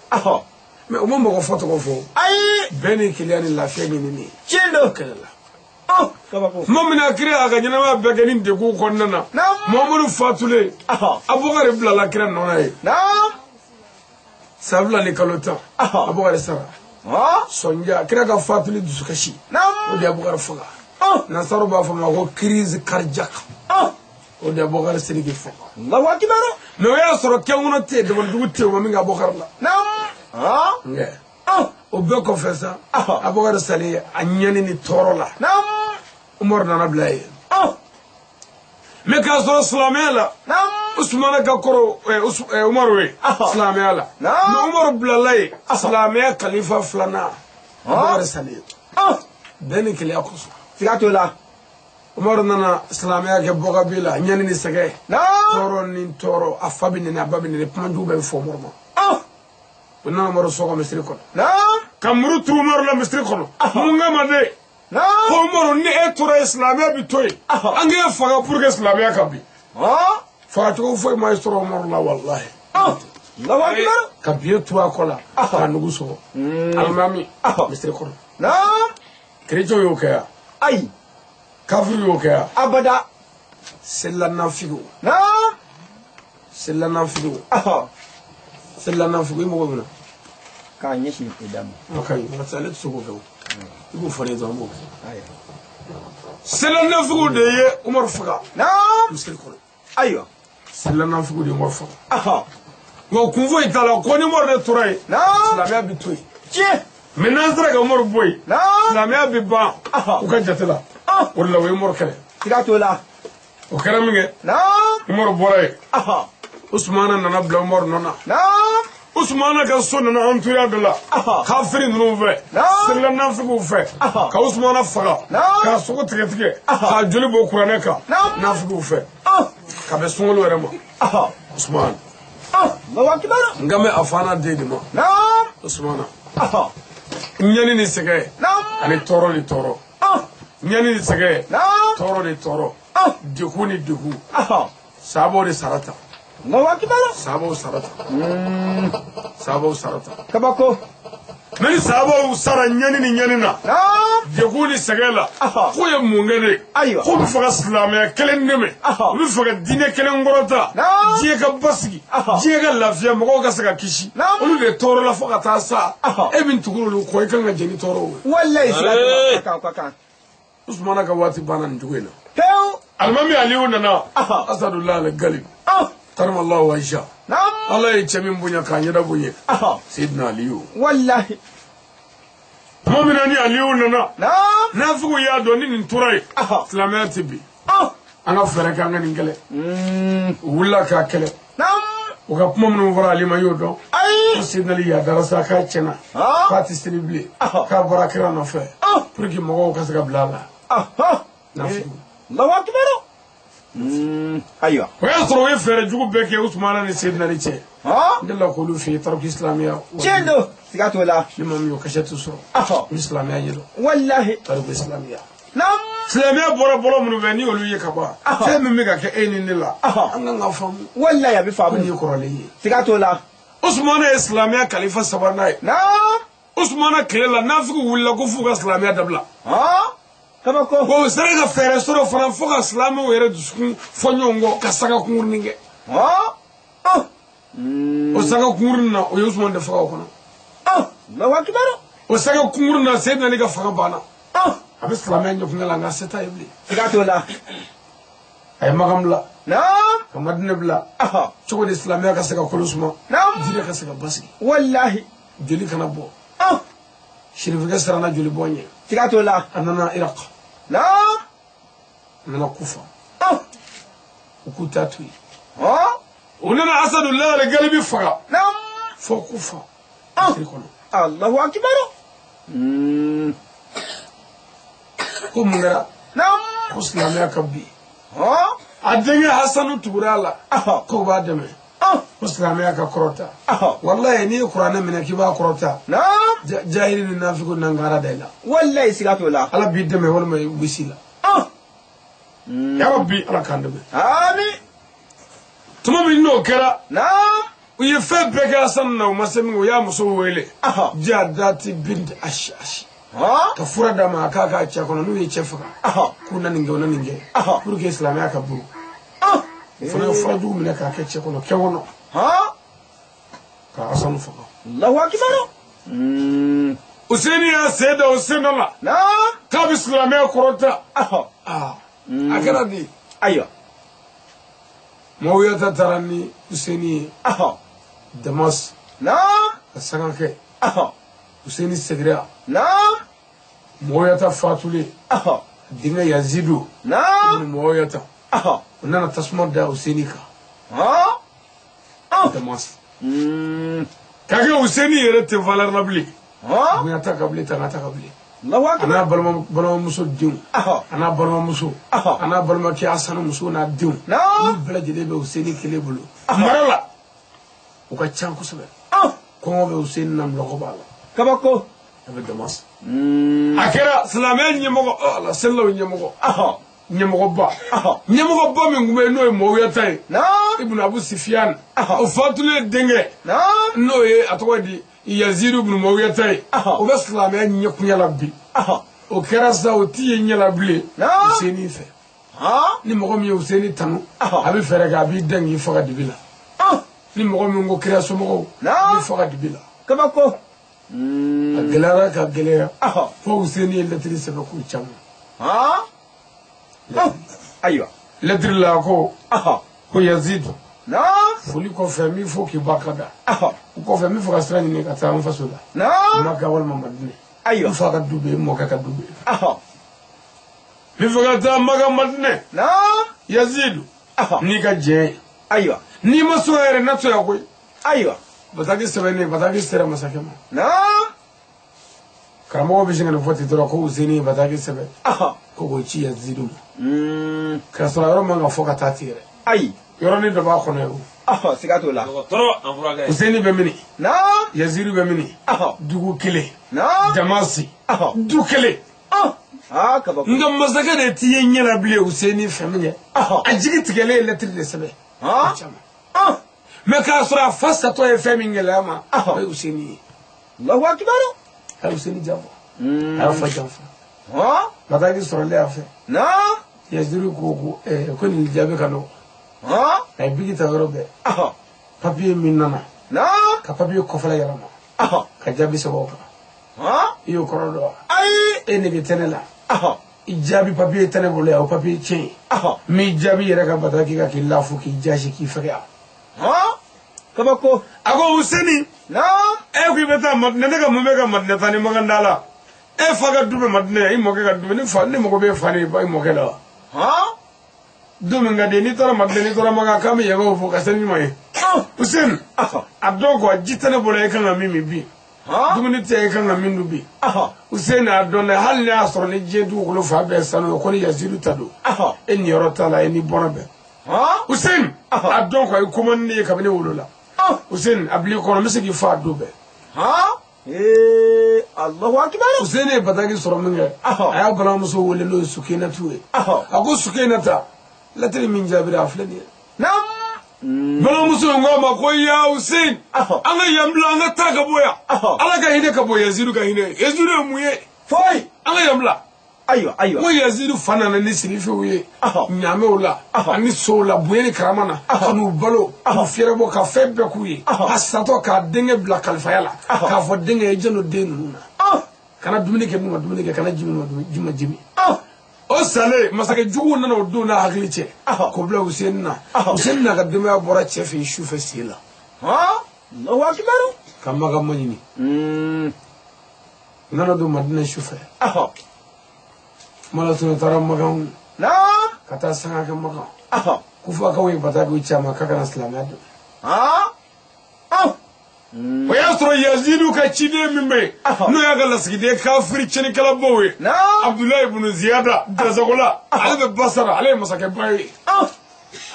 Speaker 1: Mɛ u ma mɔgɔ fɔ tɔgɔ fɔ.
Speaker 2: Ayi.
Speaker 1: Bɛn ni kelenya ni lafiya ɲinini.
Speaker 2: Tiɲɛ don.
Speaker 1: Kɛlɛ la. Tuma min na kira y'a ka ɲɛnamaya bɛɛ kɛ ni degun kɔnɔna na. Muhamadu fatulen. Abubakari bilala kira nɔ na ye. San 2 ni kalo 10. Abubakari sara. Sɔnja kira ka fatuli dusukasi. O de ye Abubakari faga. Nansaraw b'a fɔ ma ko crise cardiaque. O de ye Abubakari Sidiki faga.
Speaker 2: Allahu akibaru.
Speaker 1: Mɛ o y'a sɔrɔ kɛnkɔnɔ tɛ yen dabalijugu tɛ yen o ma min kɛ Abubakari la. O bɛɛ kɔfɛ sa. Abubakari salen a ɲɛni ni tɔɔrɔ la. Umaru nana bila yen. Mɛ k'a sɔrɔ silamɛya la. Usumana ka kɔrɔ Umaru ye. Silamɛya la. Mɛ Umaru bilala yen. Silamɛya kalifa filanan. Abubakari salen. Bɛn ni kelenya kosɔn.
Speaker 2: Siga t'o la.
Speaker 1: Umaru nana silamɛya kɛ bɔkabi la ɲɛni ni sɛgɛ. Tɔɔrɔ ni tɔɔrɔ a fa bɛ nɛni a ba bɛ nɛni kuma jugu bɛɛ bɛ fɔ Umaru ma. O nana Umaru sɔgɔ misiri kɔnɔ. Ka muru turu Umaru la misiri kɔnɔ. Mun kama de. Ko Umaru ni e tora yen silamɛya bɛ to yen. An k'e faga pour que silamɛya ka bin. Fagacogo foyi ma sɔrɔ Umaru la walahi. Ka biye turu a kɔ la. Ka nugu sɔgɔ. Alimami misiri kɔnɔ. Kerecɛnw y'o kɛ yan.
Speaker 2: Ayi.
Speaker 1: Kafiriw y'o kɛ yan.
Speaker 2: Abada.
Speaker 1: Selilanafigiw. Selilanafigiw. Selilanafigiw i mago bɛ na.
Speaker 2: K'a ɲɛsin i da ma.
Speaker 1: O ka ɲi parce que ale tɛ se k'o kɛ o. I b'o fɔ ne ye dɔrɔn n b'o kɛ. Selilanafigiw de ye Umaru faga. Misiri kɔnɔ.
Speaker 2: Ayiwa.
Speaker 1: Selilanafigiw de ye Umaru faga. Nka o kun foyi t'a la ko ni Umaru de tora yen. Silamɛya bɛ to yen.
Speaker 2: Tiɲɛ.
Speaker 1: Mɛ n'an sera ka Umaru bɔ yen. Silamɛya bɛ ban. U ka jate la. O de la o ye Umaru kɛlɛ.
Speaker 2: Siga t'o la.
Speaker 1: O kɛra min kɛ. Umaru bɔra yen. Usumana nana bila Umaru nɔ na. Usumana ka so nana entouré dɔ la. Kafiri ninnu fɛ. Selilanafigiw fɛ. Ka Usumana faga. K'a sogo tigɛ tigɛ. K'a joli bɔ kuranɛ kan. Nafigiw fɛ. Ka bɛn sunkalo yɛrɛ ma. Usumana. N kan bɛ a fana den de ma. Usumana. Ɲani ni sɛgɛ. Ani tɔɔrɔ ni tɔɔrɔ. Ɲani ni sɛgɛ. Tɔɔrɔ ni tɔɔrɔ. Degun ni degun. Sahabaw de sara ta. Sahabaw sara ta. Sahabaw sara ta.
Speaker 2: Kabako.
Speaker 1: Mais ni sahabaw sara ɲani ni ɲani na. Degun ni sɛgɛn la. K'o ye mun kɛ de?
Speaker 2: Ayiwa.
Speaker 1: K'u bɛ fɛ ka silamɛya kelen dɛmɛ. U bɛ fɛ ka diinɛ kelen kɔrɔta. Diɲɛ ka basigi. Diɲɛ ka lafiya mɔgɔw ka se ka kisi. Olu de tɔɔrɔ la fo ka taa sa. E min tugura olu kɔ i kan ka jɛn ni tɔɔrɔw ye.
Speaker 2: Walayi siga ka kan.
Speaker 1: Usumana ka waati banna nin cogo in na.
Speaker 2: Pewu.
Speaker 1: Alimami Aliyu nana. Asadulahi al-Galib. Karamallahu wajha. Ala ye cɛ min bonya k'a ɲɛda bonya. Seydina Aliyu.
Speaker 2: Walahi.
Speaker 1: Tuma min na ni Aliyu nana. Nafigiw y'a dɔn ni nin tora yen. Silamɛya tɛ bin. An ka fɛɛrɛ kɛ an ka nin kɛlɛ. U wulila k'a kɛlɛ. U ka kuma minnu fɔra Ali ma i y'o dɔn. Ko Seydina Ali yadara sa k'a tiɲɛna. K'a tɛ seli bilen. K'a bɔra kira nɔfɛ. Pour que mɔgɔw ka se ka bila a la. Nafigiw.
Speaker 2: Allahu akbar. Ayiwa.
Speaker 1: O y'a sɔrɔ u ye fɛɛrɛ jugu bɛɛ kɛ Usumana ni Seydina Ali cɛ. N delila k'olu f'i ye tariku silamɛya.
Speaker 2: Tiɲɛ don. Siga t'o la.
Speaker 1: Ni maa min y'o kasɛti sɔrɔ. I bɛ silamɛya ɲɛdɔn.
Speaker 2: Walahi.
Speaker 1: Tariku silamɛya. Silamɛya bɔra bɔlɔ minnu fɛ ni olu ye ka ban. Fɛn min bɛ ka kɛ e ni ne la. An kan ka faamu.
Speaker 2: Walahi a bɛ faamu.
Speaker 1: Ko nin ye kɔrɔlen ye.
Speaker 2: Siga t'o la.
Speaker 1: Usumana ye silamɛya kalifa sabanan ye. Usumana tile la nafigiw wulila ko f'u ka silamɛya dabila.
Speaker 2: Kabako.
Speaker 1: Bon, u sera ka fɛɛrɛ sɔrɔ fana fo ka silamɛw yɛrɛ dusukun fɔ ɲɔgɔn kɔ ka sanga kunkurunin kɛ. O sanga kunkurunin na o ye Usumani de faga o kɔnɔ.
Speaker 2: Allahu akbar.
Speaker 1: O sanga kunkurunin na Seydina Ali ka fanga banna. A bɛ silamɛya ɲɛkunya la nka se t'a ye bilen.
Speaker 2: Siga t'o la.
Speaker 1: A ye Makan bila. Ka Madinɛ bila. Cogo di silamɛya ka se ka kolo suma. Diinɛ ka se ka basigi.
Speaker 2: Walahi.
Speaker 1: Joli kana bɔ. Sirifikɛ siranna joli bɔn ɲɛ.
Speaker 2: Siga t'o la.
Speaker 1: A nana Irak. A nana Kufa. U k'u ta to yen. U nana Asadulahi al-Galibi faga. Fo Kufa. Misiri kɔnɔ.
Speaker 2: Allahu akbar.
Speaker 1: Ko mun kɛra? Ko silamɛya ka bin. A denkɛ Hasanu tugura a la. K'o b'a dɛmɛ. Ko silamɛya ka kɔrɔta. Walayi n'i ye kuranɛ minɛ k'i b'a kɔrɔta. Jahili ni nafigiw nankara da i la.
Speaker 2: Walayi siga t'o la.
Speaker 1: Ala b'i dɛmɛ walima i bɛ la. Ya Rabbi Ala k'an dɛmɛ.
Speaker 2: Ami.
Speaker 1: Tuma min n'o kɛra. U ye fɛn bɛɛ kɛ Hasanu na u ma se min kɛ u y'a muso wele. Jadati bint Ashi. Ka fura d'a ma a k'a k'a cɛ kɔnɔ n'u ye cɛ faga. K'u na nin kɛ u na nin kɛ. Pour que silamɛya ka bolo. O fana ye fura jugu minɛ k'a kɛ cɛ kɔnɔ kɛ kɔnɔ. Ka Hasanu faga.
Speaker 2: Allahu akbar.
Speaker 1: Useni y'a sen da o sen dɔ la. K'a bɛ silamɛya kɔrɔta. A kɛra di.
Speaker 2: Ayiwa.
Speaker 1: Mawiyata taara ni Useni ye. Damas. Ka sanga kɛ. Useni seginna. Mawiyata fatulen. Denkɛ Yazidu. Mawiyata. U nana tasuma da Useni kan. Damas. K'a kɛ Useni yɛrɛ tɛ valeur la bilen. Bonya t'a kan bilen, tanga t'a kan bilen. A n'a balimamuso denw. A n'a balimamuso. A n'a balimakɛ Asanu muso n'a denw. Olu bɛɛ lajɛlen bɛ Useni kelen bolo. Mara la. U ka ca kosɛbɛ. Kɔngɔ bɛ Useni na, nɔgɔ b'a la.
Speaker 2: Kabako.
Speaker 1: A bɛ Damas. A kɛra silamɛya ɲɛmɔgɔ, ala selilaw ɲɛmɔgɔ. Ɲɛmɔgɔba. Ɲɛmɔgɔba min tun bɛ yen n'o ye Mawiyata ye. Ibn Abu Sifiyan. O fatulen denkɛ. N'o ye a tɔgɔ di Yazidu ibn Mawiyata ye. O bɛ silamɛya ɲɛkunya la bi. O kɛra sa o ti ye ɲɛ la bilen. Useni fɛ. Ni mɔgɔ min ye Useni tanu. A bɛ fɛɛrɛ kɛ a b'i dɛn k'i faga dibi la. Ni mɔgɔ min ko kira somɔgɔw. A b'i faga dibi la.
Speaker 2: Kabako.
Speaker 1: A gɛlɛyara ka gɛlɛya. Fo Useni ye lɛtiri sɛbɛn k'u caman.
Speaker 2: Ayiwa.
Speaker 1: Lɛtiri la ko. Ko Yazid. Foli kɔfɛ n b'i fo k'i barika da. O kɔfɛ n bɛ fɛ ka sira ɲini ka taa n faso la. Maka walima Madinɛ.
Speaker 2: Ayiwa.
Speaker 1: N fa ka du bɛ yen, n mɔkɛ ka du bɛ yen. N bɛ fɛ ka taa Maka Madinɛ. Yazid. N'i ka jɛn ye.
Speaker 2: Ayiwa.
Speaker 1: N'i ma sɔn yɛrɛ na to yan koyi.
Speaker 2: Ayiwa.
Speaker 1: Bataki sɛbɛnnen, bataki sera masakɛ ma. Karamɔgɔ bɛ sin ka nin fɔ ten dɔrɔn ko Useni ye bataki sɛbɛn. Ko k'o ci Yazidu ma. K'a sɔrɔ a yɔrɔ man ka fɔ ka taa ten yɛrɛ.
Speaker 2: Ayi.
Speaker 1: Yɔrɔnin dɔ b'a kɔnɔ yen.
Speaker 2: Siga t'o la.
Speaker 1: Useni bɛ mini. Yazidu bɛ mini. Dugu kelen. Damasi. Du kelen. Nka masakɛ de t'i ye ɲɛ la bilen Useni fɛ min kɛ a jigi tigɛlen ye lɛtiri de sɛbɛn mɛ k'a sɔrɔ a fa satɔ ye fɛn min gɛlɛya ma o ye Useni ye.
Speaker 2: Allahu akibar.
Speaker 1: A ye Useni janfa. A y'a fa janfa. Bataki sɔrɔlen a fɛ. Yazidu ko ko nin jaabi ka nɔgɔn. A ye bigi ta yɔrɔ bɛɛ. Papiye min nana. Ka papiye kɔfɛla yɛlɛma. Ka jaabi sɛbɛn o kan. I y'o kɔrɔ dɔn wa?
Speaker 2: Ayi.
Speaker 1: E nege tɛ ne la. I jaabi papiye tɛ ne bolo yan o papiye tiɲɛ ye. N b'i jaabi yɛrɛ ka bataki kan k'i lafu k'i jasi k'i fɛgɛya.
Speaker 2: Kabako.
Speaker 1: A ko Useni. E ko i bɛ taa Madinɛ ne ka mun bɛ ka Madinɛ taa ni Makan da la. E fa ka du bɛ Madinɛ i mɔkɛ ka du bɛ ne fa ne mago bɛ fa ni i mɔkɛ la wa. Don min ka di n'i taara Madinɛ n'i taara Makan k'an bɛ yɛrɛw fo ka seli ɲuman ye. Useni. A dɔn quoi ji tɛ ne bolo e kan ka min min bi. Dumuni tɛ e kan ka min dun bi. Useni a dɔn dɛ hali n'a y'a sɔrɔ ni diɲɛ dugukolo fan bɛɛ sanu ye ko ni Yazidu ta don. E niyɔrɔ t'a la e ni bɔra bɛɛ. Useni a dɔn quoi i ko man di ne ye kabini wolo la. Useni a bil'i kɔnɔ n bɛ se k'i fa a don bɛɛ.
Speaker 2: Allahu akibar.
Speaker 1: Useni ye bataki sɔrɔ min kɛ a y'a balimamuso wele n'o ye Sukenatu ye. A ko Sukenata lɛtiri min jaabira a filɛ nin ye. Balimamuso in ko a ma ko ya Useni an ka yan bila an ka taa ka bɔ yan. Ala ka hinɛ ka bɔ Yazidu ka hinɛ. Yazidu ye mun ye?
Speaker 2: Foyi.
Speaker 1: An ka yan bila.
Speaker 2: Ayiwa ayiwa.
Speaker 1: Ko Yazidu fa nana ni sirifew ye. Ɲaamɛw la ani sow la bonya ni karama na ka n'u balo k'u fiyɛrɛbɔ ka fɛn bɛɛ k'u ye. A satɔ k'a denkɛ bila kalifaya la k'a fɔ denkɛ i janto den ninnu na. Kana dumuni kɛ min ma dumuni kɛ kana ji min ma ji ma ji min. O salen masakɛ juguw nana o don n'a hakili cɛ k'o bila Useni na. Useni n'a ka denbaya bɔra cɛ fɛ yen su fɛ sen la.
Speaker 2: Allahu akibar.
Speaker 1: Ka Makan maɲini. U nana don Madinɛ su fɛ. Malasuna taara Makan. Ka taa sanga kɛ Makan. Kufakaw ye batakiw caman k'a kana silamɛya dɛmɛ. O y'a sɔrɔ Yazidu ka ciden min bɛ yen n'o y'a ka lasigiden kafiri tiɲɛnikɛlabaw ye. Abudulayi ibunu Ziyada Dasagola ale bɛ Basara ale ye masakɛba ye.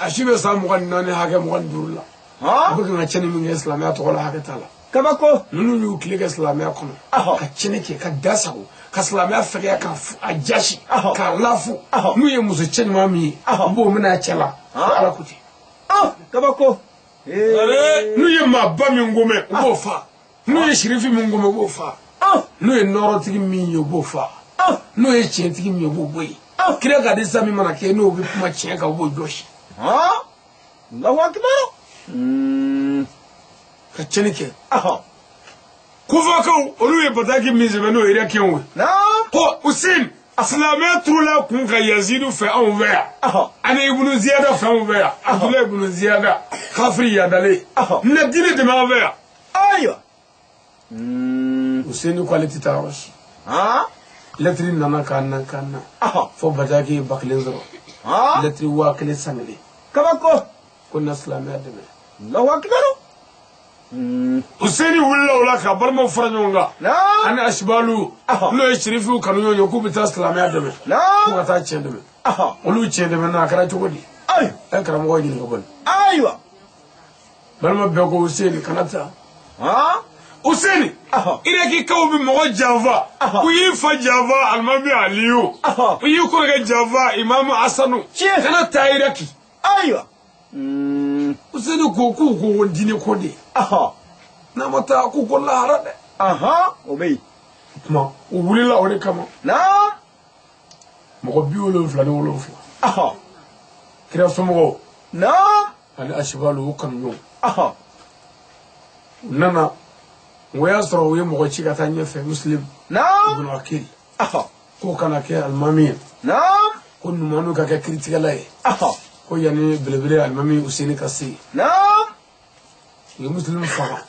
Speaker 1: A si bɛ san 24 hakɛ 25 la. A bɛ kan ka tiɲɛni min kɛ silamɛya tɔgɔ la hakɛ t'a la.
Speaker 2: Kabako.
Speaker 1: Ninnu y'u tile kɛ silamɛya kɔnɔ. Ka tiɲɛni kɛ ka da sago ka silamɛya fɛgɛya ka a jasi k'a lafu. N'u ye muso cɛ ɲuman min ye u b'o minɛ a cɛ la. Ala ko ten.
Speaker 2: Kabako.
Speaker 1: N'u ye maaba min gomɛ u b'o fa. N'u ye sirifi min gomɛ u b'o fa. N'u ye nɔrɔtigi min ye u b'o fa. N'u ye tiɲɛtigi min ye u b'o bɔ yen. Kira ka disa min mana kɛ n'o bɛ kuma tiɲɛ kan u b'o jɔsi.
Speaker 2: Allahu akibar.
Speaker 1: Ka tiɲɛni kɛ. Kufakaw olu ye bataki min sɛbɛn n'o ye Irakiyɛnw ye. Ko Useni silamɛya turula kun ka Yazidu fɛ anw fɛ yan. Ani Ibunu Ziyada fɛ anw fɛ yan. Abudulayi Ibunu Ziyada kafiri yadalen. Na diinɛ dɛmɛ anw fɛ yan.
Speaker 2: Ayiwa.
Speaker 1: Useni ko ale tɛ taa yɔrɔ si. Lɛtiri nana k'a na k'a na. Fo bataki ye 1000 sɔrɔ. Lɛtiri 1000 san kelen.
Speaker 2: Kabako.
Speaker 1: Ko na silamɛya dɛmɛ.
Speaker 2: Allahu akibar.
Speaker 1: Useni wulila o la ka balimaw fara ɲɔgɔn kan. Ani Asibalu n'o ye sirifiw kanu ɲɔgɔn ye k'u bɛ taa silamɛya dɛmɛ. K'u ka taa tiɲɛ dɛmɛ. Olu tiɲɛ dɛmɛ na a kɛra cogo di? Ɛ karamɔgɔ ɲininka bɔli.
Speaker 2: Ayiwa.
Speaker 1: Balima bɛɛ ko Useni kana taa. Useni Irakikaw bɛ mɔgɔ janfa. U y'i fa janfa Alimami Aliyu. U y'i kɔrɔkɛ janfa Imamu Asanu. Kana taa Iraki.
Speaker 2: Ayiwa.
Speaker 1: Useni ko k'u ko diinɛ ko de. N'a ma taa k'u ko lahara dɛ.
Speaker 2: O bɛ yen.
Speaker 1: Kuma u wulila o de kama. Mɔgɔ 77. Kira somɔgɔw. Ani Asibalu u kanu ɲɔgɔn. U nana o y'a sɔrɔ u ye mɔgɔ ci ka taa ɲɛfɛ Muslim. Ibn Akil. K'o kana kɛ alimami ye. Ko Numanu ka kɛ kiiritigɛla ye. Ko yanni belebele alimami Useni ka se. U ye Muslim faga.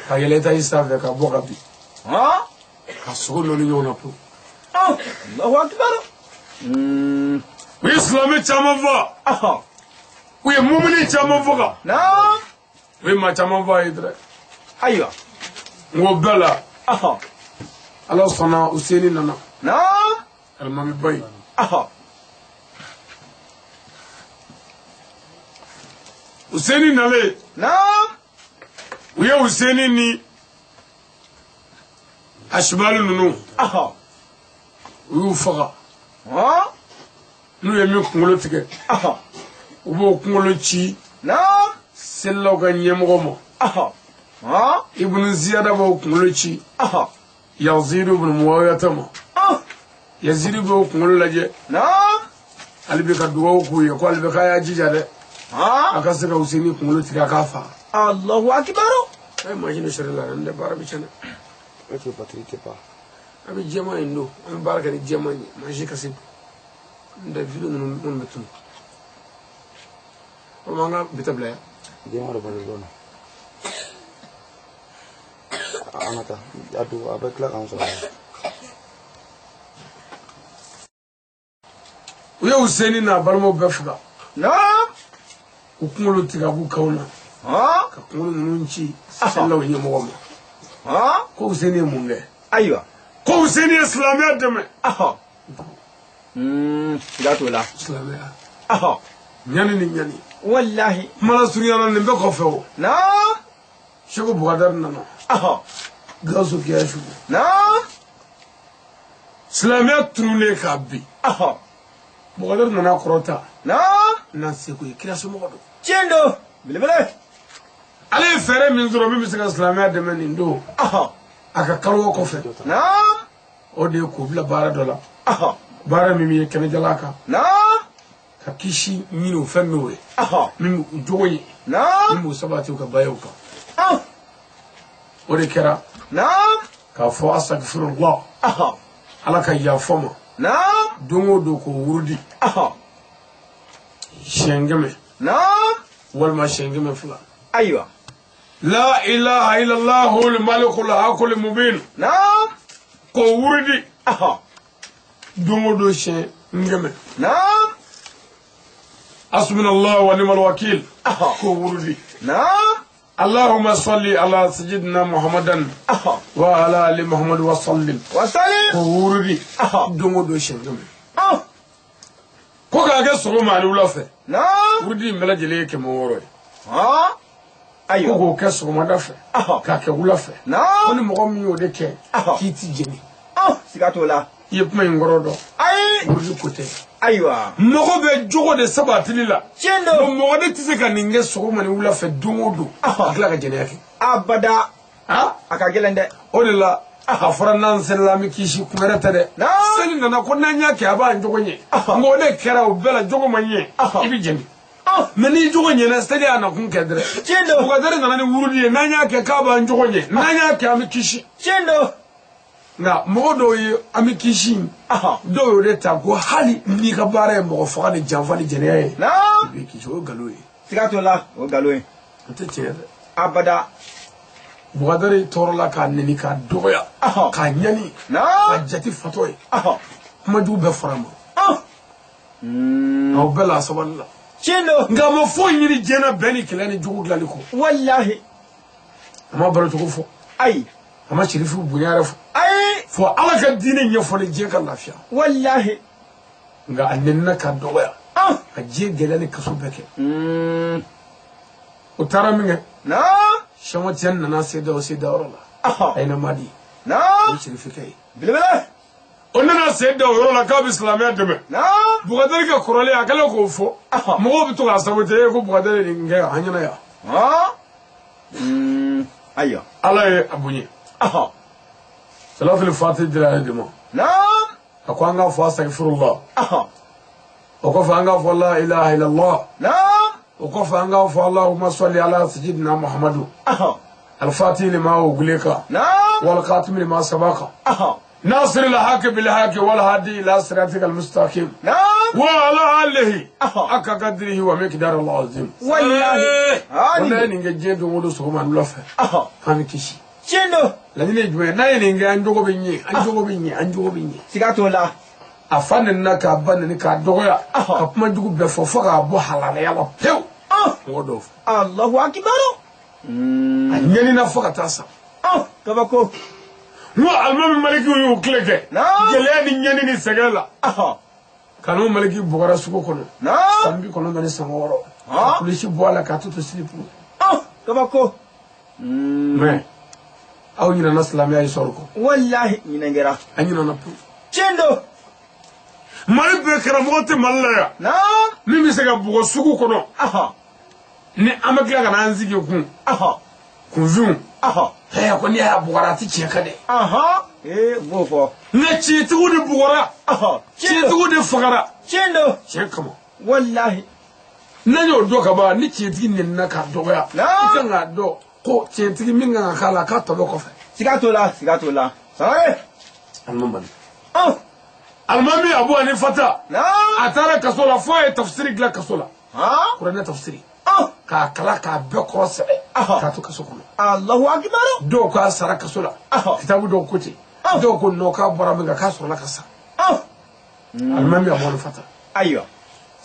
Speaker 1: Ka yɛlɛ etazi sanfɛ ka bɔ ka bin. Ka sogo nɔni ɲɔgɔn na pewu.
Speaker 2: Allahu akibar.
Speaker 1: U ye silamɛ caman faga. U ye mumini caman faga. U ye maa caman faga ye dɛ.
Speaker 2: Ayiwa.
Speaker 1: N ko bɛɛ la. Ala sɔnna Useni nana. Alimami ba ye. Useni nalen. U ye Useni ni Asibalu ninnu. U y'u faga. N'u ye min kunkolo tigɛ, u b'o kunkolo ci selilaw ka ɲɛmɔgɔ ma. Ibn Ziyada b'o kunkolo ci Yazidu ibn Muawiyata ma. Yazidu b'o kunkolo lajɛ, ale bɛ ka dugawu k'u ye ko ale bɛ k'a y'a jija dɛ, a ka se ka Useni kunkolo tigɛ a k'a faga.
Speaker 2: Allahu akbar.
Speaker 1: Imagine sari la n tɛ baara bɛ tiɲɛ.
Speaker 3: Ok, batterie tɛ ban.
Speaker 1: An bɛ jɛman in don, an bɛ baara kɛ ni jɛman ye, mansin ka se n tɛ vidéo ninnu minnu bɛ tunu. Walima an ka bi ta bila yan.
Speaker 3: Jɛman de bɛ don na. An ka taa a don, a bɛ tila k'an sɔrɔ.
Speaker 1: U ye Useni n'a balimaw bɛɛ faga. U kunkolo tigɛ a b'u kaw na. Ka kunkolo ninnu ci selilaw ɲɛmɔgɔ ma. Ko Useni ye mun kɛ?
Speaker 2: Ayiwa.
Speaker 1: Ko Useni ye silamɛya dɛmɛ.
Speaker 2: Siga t'o la.
Speaker 1: Silamɛya. Ɲani ni ɲani.
Speaker 2: Walahi.
Speaker 1: Kuma lasurunya la nin bɛɛ kɔfɛ o. Seko Bukadari nana. Gawusu Kiyasugu. Silamɛya tununnen k'a bin. Bukadari nana kɔrɔta. N'an seko ye kira somɔgɔ don.
Speaker 2: Tiɲɛ don. Belebele.
Speaker 1: Ale ye fɛɛrɛ min sɔrɔ min bɛ se ka silamɛya dɛmɛ nin don. A ka kaliwa kɔfɛ. O de ye k'o bila baara dɔ la. Baara min ye kɛnɛjalan kan. Ka kisi ɲini o fɛn min ye. Min b'u jogo ye. Min b'u sabati u ka bayaw kan. O de kɛra. K'a fɔ asakifurula. Ala ka yafa ma. Don o don k'o wurudi. Siɲɛ 100. Walima siɲɛ 200.
Speaker 2: Ayiwa.
Speaker 1: La ilaha illallah al-malikul haqqul mubin. K'o wurudi. Don o don siɲɛ 100. Hasbunallahu wa ni'mal wakil. K'o wurudi. Allahumma salli ala sayyidina Muhammadan wa ala ali Muhammad wa sallim. K'o wurudi. Don o don siɲɛ 100. Ko k'a kɛ sɔgɔma ani wula fɛ. Wurudi in bɛɛ lajɛlen ye 600 ye.
Speaker 2: Ayiwa.
Speaker 1: Ko k'o kɛ sɔgɔmada fɛ. K'a kɛ wula fɛ. Ko ni mɔgɔ min y'o de kɛ, k'i ti jeni.
Speaker 2: Siga t'o la.
Speaker 1: I ye kuma in kɔrɔ dɔn.
Speaker 2: Ayi.
Speaker 1: Wurudi ko tɛ.
Speaker 2: Ayiwa.
Speaker 1: Mɔgɔ bɛ jogo de sabatili la.
Speaker 2: Tiɲɛ don.
Speaker 1: Mɔgɔ de tɛ se ka nin kɛ sɔgɔma ni wula fɛ don o don. Ka tila ka jɛnɛya kɛ.
Speaker 2: Abada. A ka gɛlɛn dɛ.
Speaker 1: O de la a fɔra n'an selila an bɛ kisi kun wɛrɛ tɛ dɛ. Seli nana ko n'an y'a kɛ a b'an jogo ɲɛ. Nka o de kɛra o bɛɛ la jogo ma ɲɛ. I bɛ jɛni. Mɛ n'i jogo ɲɛna seli y'a nakun kɛ dɛrɛ.
Speaker 2: Tiɲɛ don.
Speaker 1: Bukadari nana ni wurudi ye n'an y'a kɛ k'a b'an jogo ɲɛ. N'an y'a kɛ an bɛ kisi.
Speaker 2: Tiɲɛ don.
Speaker 1: Nka mɔgɔ dɔw ye an bɛ kisi dɔw y'o de ta ko hali n'i ka baara ye mɔgɔ faga ni janfa ni jɛnɛya ye. I bɛ kisi, o ye nkalon ye.
Speaker 2: Siga t'o la, o ye nkalon ye.
Speaker 1: O tɛ tiɲɛ dɛ.
Speaker 2: Abada.
Speaker 1: Bukadari tɔɔrɔla k'a neni k'a dɔgɔya. K'a ɲani. K'a jate fatɔ ye. Kuma jugu bɛɛ fɔra a ma. Nka o bɛɛ la a sabali la.
Speaker 2: Tiɲɛ don.
Speaker 1: Nka a ma foyi ɲini diɲɛ na bɛn ni kɛlɛ ni jugu dilanni kɔ.
Speaker 2: Walahi.
Speaker 1: A ma balocogo fɔ.
Speaker 2: Ayi.
Speaker 1: A ma sirifu bonya yɛrɛ fɔ.
Speaker 2: Ayi.
Speaker 1: Fɔ Ala ka diinɛ ɲɛfɔli diɲɛ ka lafiya.
Speaker 2: Walahi.
Speaker 1: Nka a nenina k'a dɔgɔya. Ka diɲɛ gɛlɛya ni kaso bɛɛ kɛ. O taara min kɛ. Sɛmatiya nana se da o se dayɔrɔ la. A ye na Madi. O ye sirifikɛ ye.
Speaker 2: Belebele.
Speaker 1: O nana se da o yɔrɔ la k'a bɛ silamɛya dɛmɛ. Bukadari ka kɔrɔlen a kɛlen k'o fɔ. Mɔgɔw bɛ to k'a sabote ko Bukadari nin kɛ an ɲɛna yan.
Speaker 2: Ayiwa.
Speaker 1: Ala ye a bonya. Salatul Fatiha dira ale de ma. A ko an k'a fɔ asakifurula. O kɔfɛ an k'a fɔ la ilaha illallah. O kɔfɛ an k'a fɔ Allahumma salli ala sayyidina Muhammadu. Al-Fatihi lima ughliqa. Wal khatimi lima sabaqa. Nasir al-haqq bil haqq wal hadi ila siratikal mustaqim. Wa ala alihi haqqa qadrihi wa miqdarihi al-azim.
Speaker 2: Wallahi.
Speaker 1: Ko n'a ye nin kɛ diɲɛ don o don sɔgɔma ni wula fɛ. K'an bɛ kisi.
Speaker 2: Tiɲɛ don.
Speaker 1: Laɲini ye jumɛn ye? N'a ye nin kɛ an jogo bɛ ɲɛ, an jogo bɛ ɲɛ, an jogo bɛ ɲɛ.
Speaker 2: Siga t'o la.
Speaker 1: A fa nenina k'a ba neni k'a dɔgɔya. Ka kuma jugu bɛɛ fɔ fo k'a bɔ halalaya la pewu. Mɔgɔ dɔw fɛ.
Speaker 2: Allahu akbar.
Speaker 1: A ɲɛnina fo ka taa sa.
Speaker 2: Kabako.
Speaker 1: N ko alimami Malikiw y'o tile kɛ. Gɛlɛya ni ɲɛni ni sɛgɛn la. Kanu Maliki bɔgɔra sugu kɔnɔ. San 96. Ka kulisi bɔ a la k'a to silipu.
Speaker 2: Kabako.
Speaker 1: Mɛ aw ɲinɛna silamɛya ye sɔrɔ kɔ.
Speaker 2: Walahi ɲinɛ kɛra.
Speaker 1: An ɲinɛna pewu.
Speaker 2: Tiɲɛ don.
Speaker 1: Mali bɛɛ karamɔgɔ tɛ Mali la yan.
Speaker 2: Naam.
Speaker 1: Min bɛ se ka bugɔ sugu kɔnɔ. Ni an bɛ tila ka n'an sigi kun. Kunfinw. Hɛ ko n'i y'a bugɔra a tɛ tiɲɛ kan dɛ.
Speaker 2: Ee n b'o fɔ.
Speaker 1: Nka tiɲɛtigiw de bugɔra. Tiɲɛtigiw de fagara.
Speaker 2: Tiɲɛ don.
Speaker 1: Tiɲɛ kama.
Speaker 2: Walahi.
Speaker 1: N'an y'o dɔn ka ban ni tiɲɛtigi nenina k'a dɔgɔya. I kan k'a dɔn ko tiɲɛtigi min kan ka k'a la k'a tɔ bɛ kɔfɛ.
Speaker 2: Siga t'o la, siga t'o la. Sangare.
Speaker 1: Alimami. Alimami Abu Hanifata. A taara kaso la fo a ye tafsiri dilan kaso la. Kuranɛ tafsiri. K'a kala k'a bɛɛ kɔrɔ sɛbɛ. K'a to kaso kɔnɔ.
Speaker 2: Alahu akibaru.
Speaker 1: Dɔw k'a sara kaso la. Kitabu dɔw ko ten. Dɔw ko non k'a bɔra min kan k'a sɔrɔla ka sa. Alimami Abu Hanifata.
Speaker 2: Ayiwa.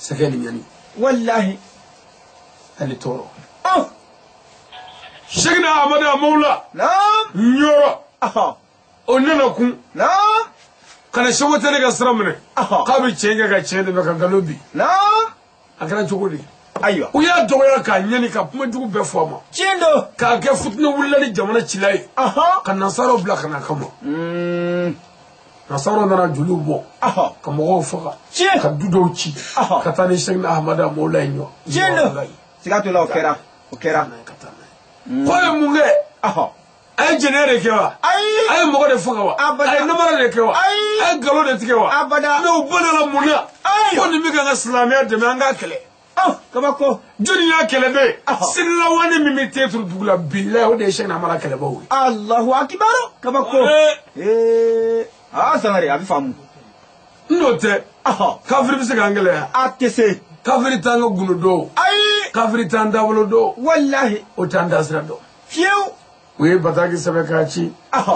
Speaker 1: Sɛgɛ ni ɲani.
Speaker 2: Walahi.
Speaker 1: Hali tɔɔrɔ. Sɛkina Amadu Mawula. Ɲɔrɔ. O nana kun. Ka na Seko Tɛnɛ ka sira minɛ. K'a bɛ tiɲɛ kɛ ka tiɲɛ dɛmɛ ka nkalon bin. A kɛra cogo di?
Speaker 2: Ayiwa.
Speaker 1: U y'a dɔgɔya k'a ɲɛni ka kuma jugu bɛɛ fɔ a ma.
Speaker 2: Tiɲɛ don.
Speaker 1: K'a kɛ futinɛ wulila ni jamana cila ye. Ka nansaraw bila ka na a kama. Nansaraw nana joliw bɔ. Ka mɔgɔw faga.
Speaker 2: Tiɲɛ.
Speaker 1: Ka du dɔw ci. Ka taa ni Sɛkina Amadu Mawula ye ɲɔ.
Speaker 2: Tiɲɛ don. Siga t'o la o kɛra. O kɛra.
Speaker 1: Ka taa n'a ye. K'o ye mun kɛ? A ye jɛnɛya de kɛ wa?
Speaker 2: Ayi.
Speaker 1: A ye mɔgɔ de faga wa?
Speaker 2: Abada.
Speaker 1: A ye namara de kɛ wa?
Speaker 2: Ayi.
Speaker 1: A ye nkalon de tigɛ wa?
Speaker 2: Abada.
Speaker 1: Mɛ u bɔnna mun na?
Speaker 2: Ayi.
Speaker 1: Ko nin bɛ ka n ka silamɛya dɛmɛ an k'a kɛlɛ.
Speaker 2: Kabako.
Speaker 1: Jɔnni y'a kɛlɛ de? Sinilawane min bɛ te turu dugu la bilayi o de ye Sɛkina Amadu kɛlɛbaw ye.
Speaker 2: Alahu akibaru. Kabako. Ee. Aa Sangare a bɛ faamu.
Speaker 1: N'o tɛ. Kafiri bɛ se k'an kɛlɛ yan.
Speaker 2: A tɛ se.
Speaker 1: Kafiri t'an ka gundo dɔn.
Speaker 2: Ayi.
Speaker 1: Kafiri t'an taabolo dɔn.
Speaker 2: Walahi.
Speaker 1: O t'an dasira dɔn.
Speaker 2: Fiyewu.
Speaker 1: U ye bataki sɛbɛn k'a ci.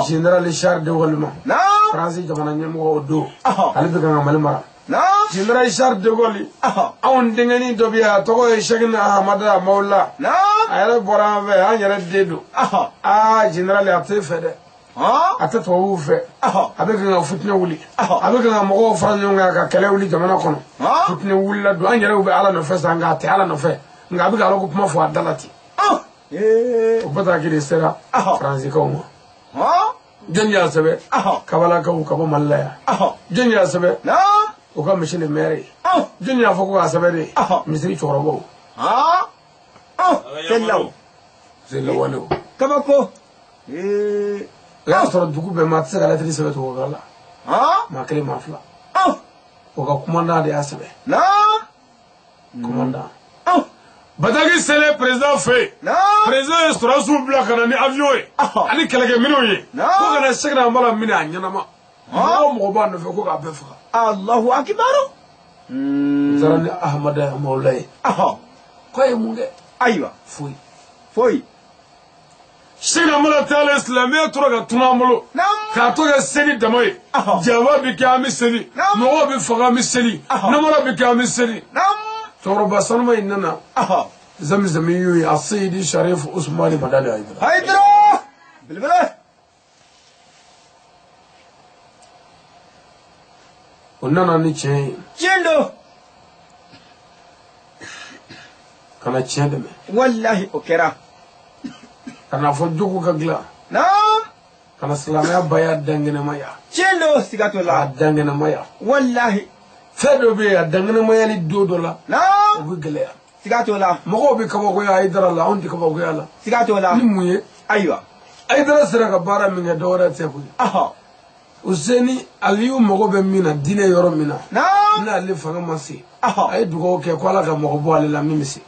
Speaker 1: Général Charles de Gaulle ma. Faransi jamana ɲɛmɔgɔ o don. Ale bɛ kan ka Mali mara. Général Charles de Gaulle. Anw denkɛnin dɔ bɛ yan a tɔgɔ ye Sɛkina Amadu Mawula. A yɛrɛ bɔra an fɛ an yɛrɛ den don. Aa général a t'e fɛ dɛ. A tɛ tubabuw fɛ. A bɛ kan ka futinɛ wuli. A bɛ kan ka mɔgɔw fara ɲɔgɔn kan ka kɛlɛ wuli jamana kɔnɔ. Futinɛ wulila don an yɛrɛw bɛ Ala nɔfɛ sa nka a tɛ Ala nɔfɛ. Nka a bɛ ka Ala ko kuma fɔ a da la ten. O bataki de sera Faransikaw ma. Jɔnni y'a sɛbɛn? Kabalakaw ka bɔ Mali la yan. Jɔnni y'a sɛbɛn? O ka monsieur le maire ye. Jɔnni y'a fɔ ko k'a sɛbɛn de? Misiri cɛkɔrɔbaw.
Speaker 2: Selilaw.
Speaker 1: Selilawalew.
Speaker 2: Kabako.
Speaker 1: O y'a sɔrɔ dugu bɛɛ maa tɛ se ka lɛtiri sɛbɛn tubabukan la. Maa kelen maa fila. O ka commandant de y'a sɛbɛn. Commandant. Bataki selen président fɛ yen. Président ye sɔrɔdasiw bila ka na ni avion ye. Ani kɛlɛkɛminɛnw ye. Ko ka na Sɛkina Amadu minɛ a ɲɛnama. Mɔgɔ o mɔgɔ b'a nɔfɛ ko k'a bɛɛ faga.
Speaker 2: Alahu akibaru.
Speaker 1: U taara ni Ahamada Mawula ye. K'a ye mun kɛ?
Speaker 2: Ayiwa.
Speaker 1: Foyi.
Speaker 2: Foyi.
Speaker 1: Sɛkina Amadu taalen silamɛya tora ka tunu an bolo. K'a to kɛ seli dama ye. Jaba bɛ kɛ an bɛ seli. Mɔgɔw bɛ faga an bɛ seli. Namara bɛ kɛ an bɛ seli. Cɛkɔrɔba sanuma in nana. Zamizami y'u ye a Seyidi Sharif Usumani Madani Hayidara.
Speaker 2: Hayidara. Belebele.
Speaker 1: O nana ni tiɲɛ ye.
Speaker 2: Tiɲɛ don.
Speaker 1: Ka na tiɲɛ dɛmɛ.
Speaker 2: Walahi o kɛra.
Speaker 1: Ka na fɔ jogo ka dilan.
Speaker 2: Naam.
Speaker 1: Ka na silamɛya baya dankɛnɛmaya.
Speaker 2: Tiɲɛ don siga t'o la.
Speaker 1: K'a dankɛnɛmaya.
Speaker 2: Walahi.
Speaker 1: Fɛn dɔ bɛ yen a dankɛnɛmayali don dɔ la.
Speaker 2: Naam.
Speaker 1: O bɛ gɛlɛya.
Speaker 2: Siga t'o la.
Speaker 1: Mɔgɔw bɛ kabakoya Hayidara la anw tɛ kabakoya la.
Speaker 2: Siga t'o la.
Speaker 1: Ni mun ye?
Speaker 2: Ayiwa.
Speaker 1: Hayidara sera ka baara min kɛ dɔwɛrɛ tɛ koyi. Useni Aliyu mago bɛ min na diinɛ yɔrɔ min na.
Speaker 2: Naam.
Speaker 1: N'ale fanga ma se. A ye dugawu kɛ ko Ala ka mɔgɔ bɔ ale la min bɛ se.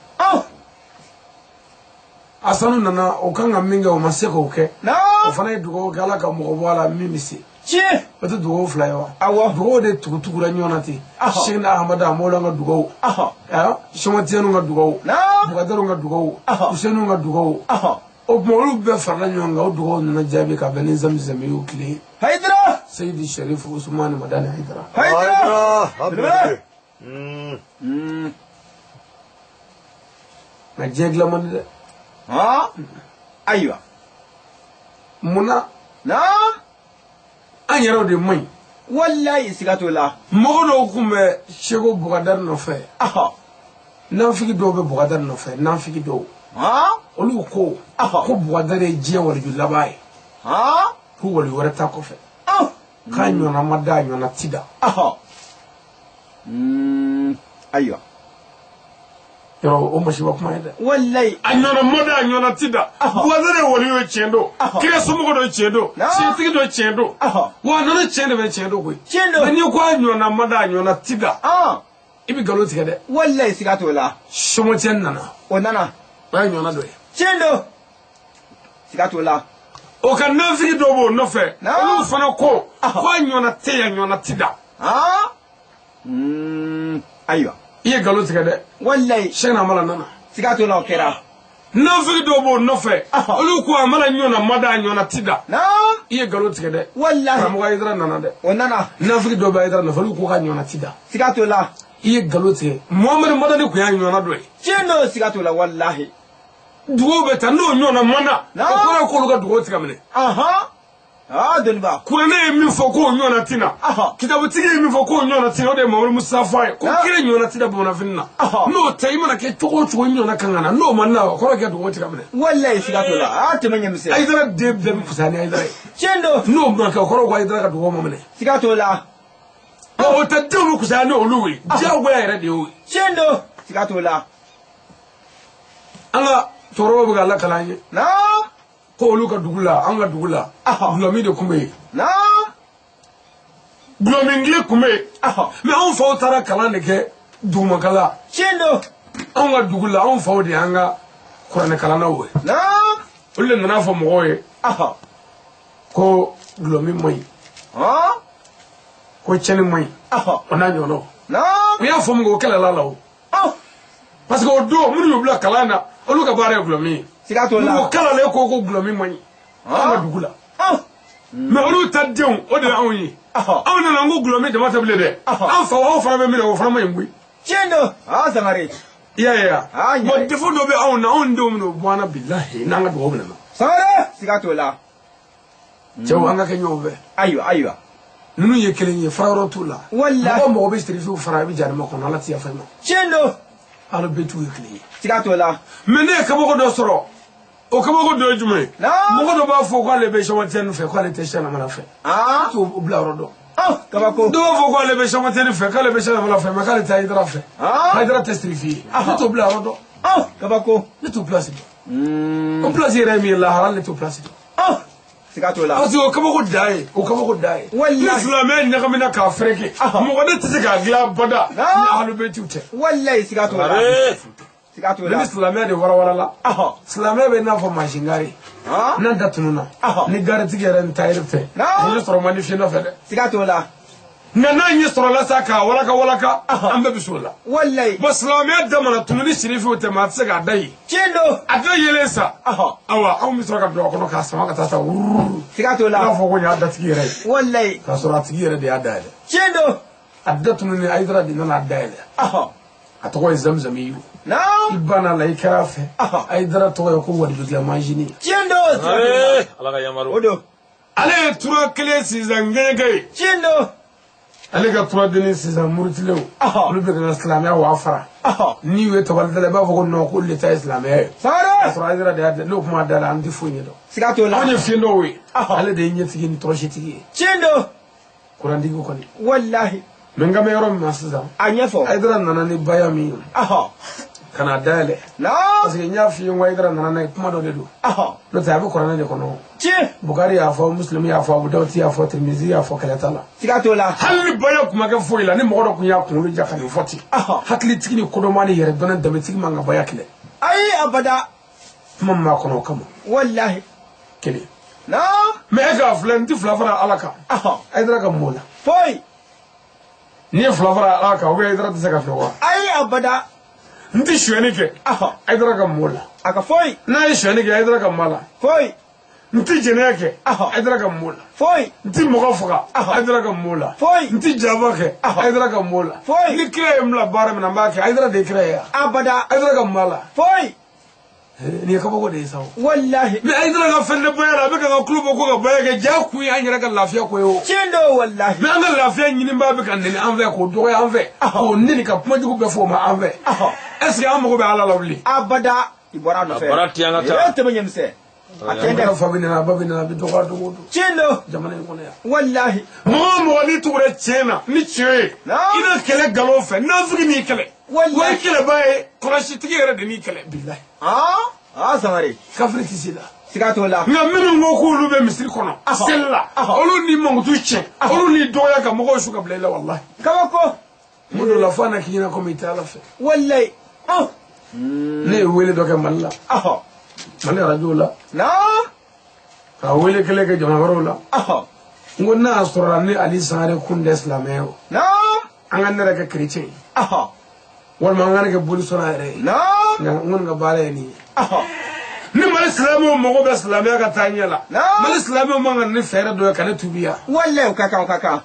Speaker 1: Asanu nana o kan ka min kɛ o ma se k'o kɛ.
Speaker 2: Naam.
Speaker 1: O fana ye dugawu kɛ Ala ka mɔgɔ bɔ a la min bɛ se.
Speaker 2: Tiɲɛ.
Speaker 1: O tɛ dugawu fila ye wa?
Speaker 2: Awɔ.
Speaker 1: Dugawu de tugutugura ɲɔgɔn na ten. Sɛkina Ahamadu Mawula ka dugawu. Sɛmatiɲɛniw ka dugawu.
Speaker 2: Naam.
Speaker 1: Bukadariw ka dugawu. Useniw ka dugawu. O tuma olu bɛɛ farala ɲɔgɔn kan o dugawu nana jaabi ka bɛn ni Zamizami y'o tile ye.
Speaker 2: Hayidara.
Speaker 1: Seyidi Sharif Usumani Madani Hayidara.
Speaker 2: Hayidara.
Speaker 1: Nka diɲɛ dilan man di dɛ.
Speaker 2: Ayiwa.
Speaker 1: Munna?
Speaker 2: Naam.
Speaker 1: An yɛrɛw de man ɲi.
Speaker 2: Walayi siga t'o la.
Speaker 1: Mɔgɔ dɔw tun bɛ Seko Bukadari nɔfɛ. Nafigi dɔw bɛ Bukadari nɔfɛ nafigi dɔw. Olu ko ko Bukadari ye diɲɛ waliju laban ye. Ko wali wɛrɛ t'a kɔfɛ. K'a ɲɔgɔnna ma da a ɲɔgɔnna ti da.
Speaker 2: Ayiwa.
Speaker 1: Yɔrɔ o masiba kuma ye dɛ.
Speaker 2: Walayi.
Speaker 1: A ɲɔgɔnna ma da a ɲɔgɔnna ti da. Buwazare wali ye tiɲɛ don. Kira somɔgɔ dɔ tiɲɛ don. Tiɲɛtigi dɔ tiɲɛ don. Wa a nana tiɲɛ de bɛ tiɲɛ don koyi.
Speaker 2: Tiɲɛ don.
Speaker 1: Mɛ n'i ko a ɲɔgɔnna ma da a ɲɔgɔnna ti da. I bɛ nkalon tigɛ dɛ.
Speaker 2: Walayi siga t'o la.
Speaker 1: Somɔcɛ nana.
Speaker 2: O nana.
Speaker 1: O y'a ɲɔgɔnna dɔ ye.
Speaker 2: Tiɲɛ don. Siga t'o la.
Speaker 1: O ka nafigi dɔ b'o nɔfɛ. Olu fana ko. Ko a ɲɔgɔnna tɛ yen a ɲɔgɔnna ti da.
Speaker 2: Ayiwa.
Speaker 1: I ye nkalon tigɛ dɛ.
Speaker 2: Walayi.
Speaker 1: Sɛki Amala nana.
Speaker 2: Siga t'o la o kɛra.
Speaker 1: Nafigi dɔw b'o nɔfɛ. Olu ko a mana ɲɔgɔnna ma da a ɲɔgɔnna ti da. I ye nkalon tigɛ dɛ.
Speaker 2: Walayi.
Speaker 1: Karamɔgɔ Ayidara nana dɛ.
Speaker 2: O nana.
Speaker 1: Nafigi dɔw bɛ Ayidara nɔfɛ olu ko k'a ɲɔgɔnna ti da.
Speaker 2: Siga t'o la.
Speaker 1: I ye nkalon tigɛ. Muhamadu Madani kun y'a ɲɔgɔnna dɔ ye.
Speaker 2: Tiɲɛ don siga t'o la walahi.
Speaker 1: Dugawu bɛ ta n'o ɲɔgɔnna ma da. O kɔrɔ ye k'olu ka dugawu tigɛ minɛ.
Speaker 2: Dɔnniba.
Speaker 1: Kuranɛ ye min fɔ k'o ɲɔgɔnna ti na. Kitabutigi ye min fɔ k'o ɲɔgɔnna ti na o de ye Mamadu Mustafa ye. Ko kira ɲɔgɔnna ti da bamananfini na. N'o tɛ i mana kɛ cogo o cogo i ɲɔgɔnna kan ka na n'o ma na o kɔrɔ kɛ dugawu tigɛ minɛ.
Speaker 2: Walayi siga t'o la. Tɛmɛ ɲɛmisɛn.
Speaker 1: Ayidara den bɛɛ bɛ fisaya ni Ayidara ye.
Speaker 2: Tiɲɛ don.
Speaker 1: N'o ma kɛ o kɔrɔ ko Ayidara ka dugawu ma minɛ.
Speaker 2: Siga t'o la.
Speaker 1: O tɛ denw bɛ fisaya ni olu ye. Diyagoya yɛrɛ de y'o ye.
Speaker 2: Tiɲɛ don. Siga t'o la.
Speaker 1: An ka cɛkɔrɔbaw bɛ ka lakali an ye. Ko olu ka dugu la an ka dugu la gulɔmin de tun bɛ yen. Gulɔmin kelen tun bɛ yen. Mɛ anw faw taara kalan de kɛ dugumakala.
Speaker 2: Tiɲɛ don.
Speaker 1: Anw ka dugu la anw faw de y'an ka kuranɛkalannaw ye. Olu de nana fɔ mɔgɔw ye. Ko gulɔmin man ɲi. Ko tiɲɛni man ɲi. O n'a ɲɔgɔnnaw. U y'a fɔ min kɛ o kɛlɛla la o. Parce que o don minnu y'u bila kalan na olu ka baara ye gulɔmin ye.
Speaker 2: Siga t'o la.
Speaker 1: Mɔgɔ kalalen ko ko gulɔmin man ɲi. An ka dugu la. Mɛ olu ta denw o de ye anw ye. Anw nana n ko gulɔmin jama tɛ bilen dɛ. An faw aw fana bɛ min na o fana man ɲi koyi.
Speaker 2: Tiɲɛ don. Sangare.
Speaker 1: I y'a ye wa. Bon défaut dɔ bɛ anw na anw denw bɛna o bɔ an na bilahi n'an ka dugawu minɛ na.
Speaker 2: Sangare. Siga t'o la.
Speaker 1: Cɛw an ka kɛ ɲɔgɔn fɛ.
Speaker 2: Ayiwa ayiwa.
Speaker 1: Ninnu ye kelen ye fara yɔrɔ t'u la.
Speaker 2: Walahi.
Speaker 1: Mɔgɔ mɔgɔ bɛ sirifiw fara i bɛ jahanama kɔnɔ Ala ti yafa i ma.
Speaker 2: Tiɲɛ don.
Speaker 1: Ala bɛɛ t'u ye kelen ye.
Speaker 2: Siga t'o la.
Speaker 1: Mɛ ne ye kabako dɔ sɔrɔ. O kabako dɔ ye jumɛn ye. Mɔgɔ dɔ b'a fɔ k'ale bɛ Sɛki fɛ k'ale tɛ Sɛki Amala fɛ. T'o bila yɔrɔ dɔn.
Speaker 2: Kabako.
Speaker 1: Dɔw b'a fɔ k'ale bɛ Sɛki fɛ k'ale bɛ Sɛki Amala fɛ mɛ k'ale tɛ Ayidara fɛ. Ayidara tɛ sirifi ye. Ne t'o bila yɔrɔ dɔn.
Speaker 2: Kabako.
Speaker 1: Ne t'o place dɔn. O place yɛrɛ ye min ye lahara ne t'o place dɔn.
Speaker 2: Siga t'o la.
Speaker 1: Parce que o kabako dan ye o kabako dan ye.
Speaker 2: Walahi.
Speaker 1: Ni silamɛya ɲagamina k'a fereke. Mɔgɔ ne tɛ se k'a dilan abada. Ni ahlubetiw tɛ.
Speaker 2: Walayi siga t'o la. Siga t'o la.
Speaker 1: Ni silamɛya de warawala. Silamɛya bɛ n'a fɔ mansin gari. N'a da tununna. Ni garitigi yɛrɛ ni tayɛri tɛ. Ɲɛ sɔrɔ man di fiɲɛ fɛ dɛ.
Speaker 2: Siga t'o la.
Speaker 1: Nka n'a ɲɛ sɔrɔla sa k'a walaka walaka. An bɛɛ bɛ s'o la.
Speaker 2: Walayi.
Speaker 1: Bon silamɛya da mana tunu ni sirifiw tɛ maa tɛ se k'a da yen.
Speaker 2: Tiɲɛ don.
Speaker 1: A da yelen sa. Awa anw bɛ sɔrɔ ka don a kɔnɔ k'a sama ka taa sa wururu.
Speaker 2: Siga t'o la.
Speaker 1: I b'a fɔ ko nin y'a datigi yɛrɛ ye.
Speaker 2: Walayi.
Speaker 1: K'a sɔrɔ a tigi yɛrɛ de y'a dayɛlɛ.
Speaker 2: Tiɲɛ don.
Speaker 1: A da tununen Ayidara de nana a dayɛlɛ. A tɔgɔ ye Zamzamiyu. I banna la i kɛra a fɛ. Ayidara tɔgɔ ye ko Walijudilan Manjini.
Speaker 2: Tiɲɛ don.
Speaker 4: Ala ka yamaru.
Speaker 2: O don.
Speaker 1: Ale ye tura kelen sisan gɛngɛ ye.
Speaker 2: Tiɲɛ don.
Speaker 1: Ale ka turadenni sisan murutilenw olu bɛ ka silamɛya waa fara. N'i ye tabali da la i b'a fɔ ko non k'olu de ta ye silamɛya ye.
Speaker 2: Sangare.
Speaker 1: K'a sɔrɔ Ayidara de y'a da n'o kuma da la an tɛ foyi ɲɛdɔn.
Speaker 2: Siga t'o la.
Speaker 1: Anw ye fiɲɛ dɔw ye. Ale de ye ɲɛtigi ni tɔrɔsitigi ye.
Speaker 2: Tiɲɛ don.
Speaker 1: Kurantigi kɔni.
Speaker 2: Walahi.
Speaker 1: Mɛ n ka bɛ yɔrɔ min na sisan.
Speaker 2: A ɲɛfɔ.
Speaker 1: Ayidara nana ni baya min ye. Ka n'a dayɛlɛ. Parce que n y'a f'i ye n ko Ayidara nana n'a ye kuma dɔ de don. N'o tɛ a bɛ kuranɛ de kɔnɔ.
Speaker 2: Tiɲɛ.
Speaker 1: Bukari y'a fɔ Muslim y'a fɔ Abu Dawud y'a fɔ Tirimizi y'a fɔ kɛlɛ t'a la.
Speaker 2: Siga t'o la.
Speaker 1: Hali ni baya kun ma kɛ foyi la ni mɔgɔ dɔ kun y'a kunkolo ja ka nin fɔ ten. Hakilitigi ni kodɔnma ni yɛrɛdɔnna danbetigi man ka baya kɛlɛ.
Speaker 2: Ayi abada.
Speaker 1: Kuma min b'a kɔnɔ o kama.
Speaker 2: Walahi.
Speaker 1: Kelen. Mɛ e k'a filɛ n tɛ fila fara Ala kan. Ayidara ka mun la.
Speaker 2: Foyi.
Speaker 1: N'i ye fila fara Ala kan ou bien Ayidara tɛ se ka filɛ wa.
Speaker 2: Ayi abada.
Speaker 1: N tɛ sonyɛni kɛ. Ayidara ka mun la.
Speaker 2: A ka foyi.
Speaker 1: N'a ye sonyɛni kɛ Ayidara ka mun la.
Speaker 2: Foyi.
Speaker 1: N tɛ jɛnɛya kɛ. Ayidara ka mun la.
Speaker 2: Foyi.
Speaker 1: N tɛ mɔgɔ faga. Ayidara ka mun la.
Speaker 2: Foyi.
Speaker 1: N tɛ jaba kɛ. Ayidara ka mun la.
Speaker 2: Foyi.
Speaker 1: Ni kira ye n bila baara min na n b'a kɛ. Ayidara de ye kira ye.
Speaker 2: Abada.
Speaker 1: Ayidara ka mun la.
Speaker 2: Foyi.
Speaker 1: Nin ye kabako de ye sa o.
Speaker 2: Walahi.
Speaker 1: Mɛ Ayidara ka fɛn tɛ baya la a bɛ ka n ka kulo bɔ ko ka baya kɛ ja kun ye an yɛrɛ ka lafiya ko ye o.
Speaker 2: Tiɲɛ don walahi.
Speaker 1: Mɛ an ka lafiya ɲinibaa bɛ ka nɛni an fɛ k'o dɔgɔya an fɛ. K'o nɛni ka kuma jugu bɛɛ fɔ o ma an fɛ. Est ce que an mago bɛ Ala la bilen.
Speaker 2: Abada. I bɔra a nɔfɛ.
Speaker 4: A bɔra ten an ka taa.
Speaker 2: E tɛmɛ ɲɛmisɛn. A tɛ dɛ.
Speaker 1: Fa bɛ nana, ba bɛ nana, a bɛ dɔgɔya don o don.
Speaker 2: Tiɲɛ don.
Speaker 1: Jamana in kɔnɔ yan.
Speaker 2: Walahi.
Speaker 1: Mɔgɔ o mɔgɔ n'i tugura tiɲɛ na ni tiɲɛ ye.
Speaker 2: Naam.
Speaker 1: I na kɛlɛ nkalon fɛ, nafigi n'i kɛlɛ.
Speaker 2: Walahi.
Speaker 1: O ye kɛlɛba ye, kɔlɔsitigi yɛrɛ de n'i kɛlɛ bilahi.
Speaker 2: Aa Sangare.
Speaker 1: Kafiri tɛ se la.
Speaker 2: Siga t'o la.
Speaker 1: Nka minnu ko k'olu bɛ misiri kɔnɔ, seli la, olu ni mankutu tiɲɛ, olu ni dɔgɔya ka mɔgɔw su ka bila i la walahi.
Speaker 2: Kabako.
Speaker 1: Mun dɔ la fo a na k'i ɲɛna komi i tɛ Ala fɛ.
Speaker 2: Walahi.
Speaker 1: Ne ye wele dɔ kɛ Mali la. Mali arajow la.
Speaker 2: Naam.
Speaker 1: Ka wele kelen kɛ jamana wɛrɛw la. N ko n'a y'a sɔrɔla ne Ali Sangare kun tɛ silamɛ ye o.
Speaker 2: Naam.
Speaker 1: An ka ne yɛrɛ kɛ chrétien ye. Walima an ka ne kɛ bolisɔnna yɛrɛ ye.
Speaker 2: Naam.
Speaker 1: Nka n kɔni ka baara ye nin ye. Ni Mali silamɛw mago bɛ silamɛya ka taa ɲɛ la. Mali silamɛw man ka ne fɛɛrɛ dɔ ye ka ne tuubiya.
Speaker 2: Walahi o ka kan o ka kan.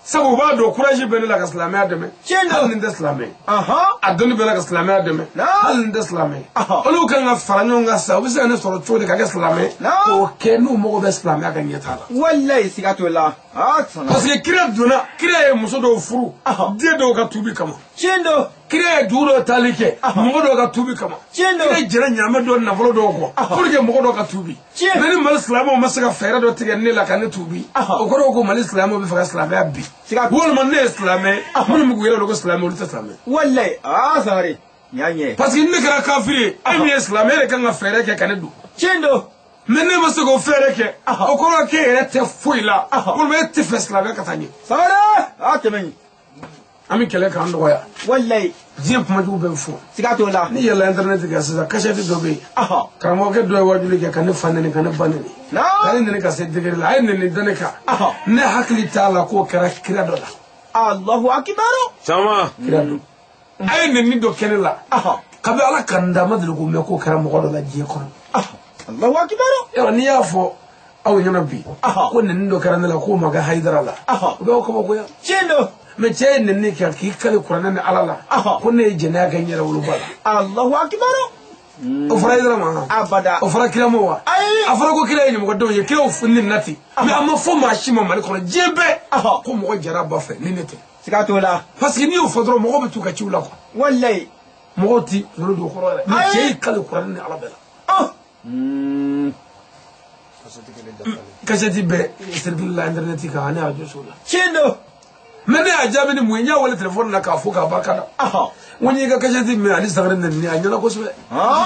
Speaker 1: Sabu u b'a dɔn courage bɛ ne la ka silamɛya dɛmɛ.
Speaker 2: Tiɲɛ don.
Speaker 1: Hali ni n tɛ silamɛ ye. A dɔnni bɛ ne la ka silamɛya dɛmɛ. Hali ni n tɛ silamɛ ye. Olu kan ka fara ɲɔgɔn kan sisan u bɛ se ka ne sɔrɔ cogo di ka kɛ silamɛ ye. K'o kɛ n'u mago bɛ silamɛya ka ɲɛtaa la.
Speaker 2: Walahi siga t'o la.
Speaker 1: Parce que kira donna, kira ye muso dɔw furu. Den dɔw ka tuubi kama.
Speaker 2: Tiɲɛ don.
Speaker 1: Kira ye dugu dɔw taali kɛ. Mɔgɔ dɔw ka tuubi kama.
Speaker 2: Tiɲɛ don.
Speaker 1: Kira jɛra ɲaamɛ dɔw nafolo dɔw kɔ. Pour que mɔgɔ dɔw ka tuubi.
Speaker 2: Tiɲɛ.
Speaker 1: Mais ni Mali silamɛw ma se ka fɛɛrɛ dɔ tigɛ ne la ka ne tuubi. O kɔrɔ ko Mali silamɛw bɛ fɛ ka silamɛya bi. Walima ne ye silamɛ ye. Minnu bɛ k'u yɛrɛ wele ko silamɛ olu tɛ silamɛ.
Speaker 2: Walahi Sangare nin y'a ɲɛ.
Speaker 1: Parce que ne kɛra kafiri ye. E min ye silamɛ e de kan ka fɛɛrɛ kɛ ka ne don.
Speaker 2: Tiɲɛ don.
Speaker 1: Mais ne ma se k'o fɛɛrɛ kɛ. O kɔrɔ k'e yɛrɛ tɛ foyi la. Walima e tɛ fɛ silamɛya ka taa ɲɛ.
Speaker 2: Sangare tɛmɛ ɲi.
Speaker 1: An bɛ kɛlɛ k'an dɔgɔya.
Speaker 2: Walahi.
Speaker 1: Diɲɛ kumajugu bɛɛ bɛ fɔ.
Speaker 2: Siga t'o la.
Speaker 1: Ni yɛlɛla internet kan sisan kasɛti dɔ bɛ yen. Karamɔgɔkɛ dɔ ye wajuli kɛ ka ne fa nɛni ka ne ba nɛni. Ka ne nɛni ka se degré la a ye nɛni da ne kan. Ne hakili t'a la k'o kɛra kira dɔ la.
Speaker 2: Allahu akibaru.
Speaker 4: Caman.
Speaker 1: Kira dɔ. A ye nɛni dɔ kɛ ne la. Kabi Ala ka n da ma deli k'o mɛn k'o kɛra mɔgɔ dɔ la diɲɛ kɔnɔ.
Speaker 2: Allahu akibaru.
Speaker 1: Yɔrɔ n'i y'a fɔ aw ɲɛna bi. Ko nɛni dɔ kɛra ne la k'o ma kɛ Hayidara la. O bɛ aw kabakoya.
Speaker 2: Tiɲɛ don.
Speaker 1: Mais cɛ ye nɛni kɛ k'i kali kuranɛ ni Ala la. Ko ne ye jɛnɛya kɛ n yɛrɛ woloba la.
Speaker 2: Allahu akibaru.
Speaker 1: O fɔra Hayidara ma.
Speaker 2: Abada.
Speaker 1: O fɔra kira ma wa.
Speaker 2: Ayi.
Speaker 1: A fɔra ko kira ye ɲɛmɔgɔdenw ye kiraw nɛnina ten. Mais a ma fɔ maa si ma Mali kɔnɔ diɲɛ bɛɛ. Ko mɔgɔ jara ba fɛ ni ne tɛ.
Speaker 2: Siga t'o la.
Speaker 1: Parce que n'i y'o fɔ dɔrɔn mɔgɔw bɛ t'u ka ciw la quoi.
Speaker 2: Walahi.
Speaker 1: Mɔgɔw ti kunkolo don o kɔrɔ yɛrɛ. Mais cɛ y'i kali kuranɛ ni Ala bɛɛ la. Kasɛti bɛɛ circule la internet kan ani radio so la.
Speaker 2: Tiɲɛ don.
Speaker 1: Mais ne y'a jaabi ni mun ye n y'a wele téléphone la k'a fo k'a barika da. N ko n y'i ka kasɛti mɛn Ali Sangare nɛni a ɲɛna kosɛbɛ.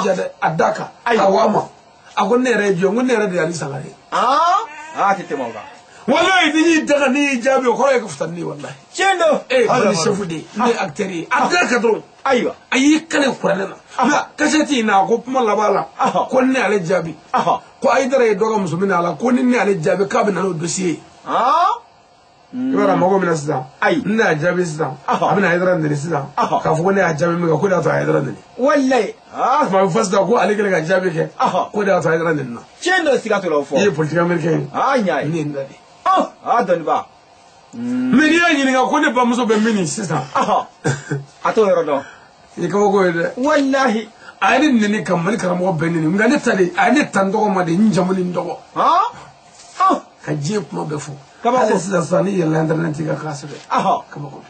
Speaker 1: Jija dɛ a da kan. A wa ma. A ko ne yɛrɛ ye jɔn n ko ne yɛrɛ de ye Ali Sangare ye.
Speaker 2: A tɛ tɛmɛ o kan.
Speaker 1: Walahi ni y'i da kan n'i y'i jaabi o kɔrɔ ye ka fisa ni ne ye walahi.
Speaker 2: Tiɲɛ don.
Speaker 1: E ye bandi chef de ye ne ye acteur ye a da kan dɔrɔn.
Speaker 2: Ayiwa.
Speaker 1: A y'i kale kuranɛ na. Mais kasɛti in na a ko kuma laban la. Ko ne y'ale jaabi. Ko Hayidara ye dɔ ka muso minɛ a la ko ni ne y'ale jaabi k'a bɛ na n'o dossier ye. I b'a dɔn a mago bɛ na sisan.
Speaker 2: Ayi.
Speaker 1: Ne y'a jaabi sisan. A bɛna Hayidara nɛni sisan. K'a fɔ ko ne y'a jaabi min kɛ ko de y'a to Hayidara nɛni.
Speaker 2: Walahi.
Speaker 1: A bɛ fɔ sisan ko ale kɛlen ka jaabi kɛ. Ko de y'a to Hayidara nɛni na.
Speaker 2: Tiɲɛ don siga t'o la o fɔ.
Speaker 1: I ye politique américain ye.
Speaker 2: Ɲa ye.
Speaker 1: Ne ye n da de.
Speaker 2: Dɔnniba.
Speaker 1: Mais n'i y'a ɲininka ko ne bamuso bɛ min sisan.
Speaker 2: A t'o yɔrɔ dɔn.
Speaker 1: I ye kabako ye dɛ.
Speaker 2: Walahi.
Speaker 1: A ye ne nɛni ka Mali karamɔgɔ bɛɛ nɛni nka ne ta de a ye ne ta n tɔgɔ ma de n jamu ni n tɔgɔ. Ka diɲɛ kuma bɛɛ fɔ.
Speaker 2: Kabako.
Speaker 1: Hali sisan sisan n'i yɛlɛla internet kan k'a sɛbɛn. Kabako.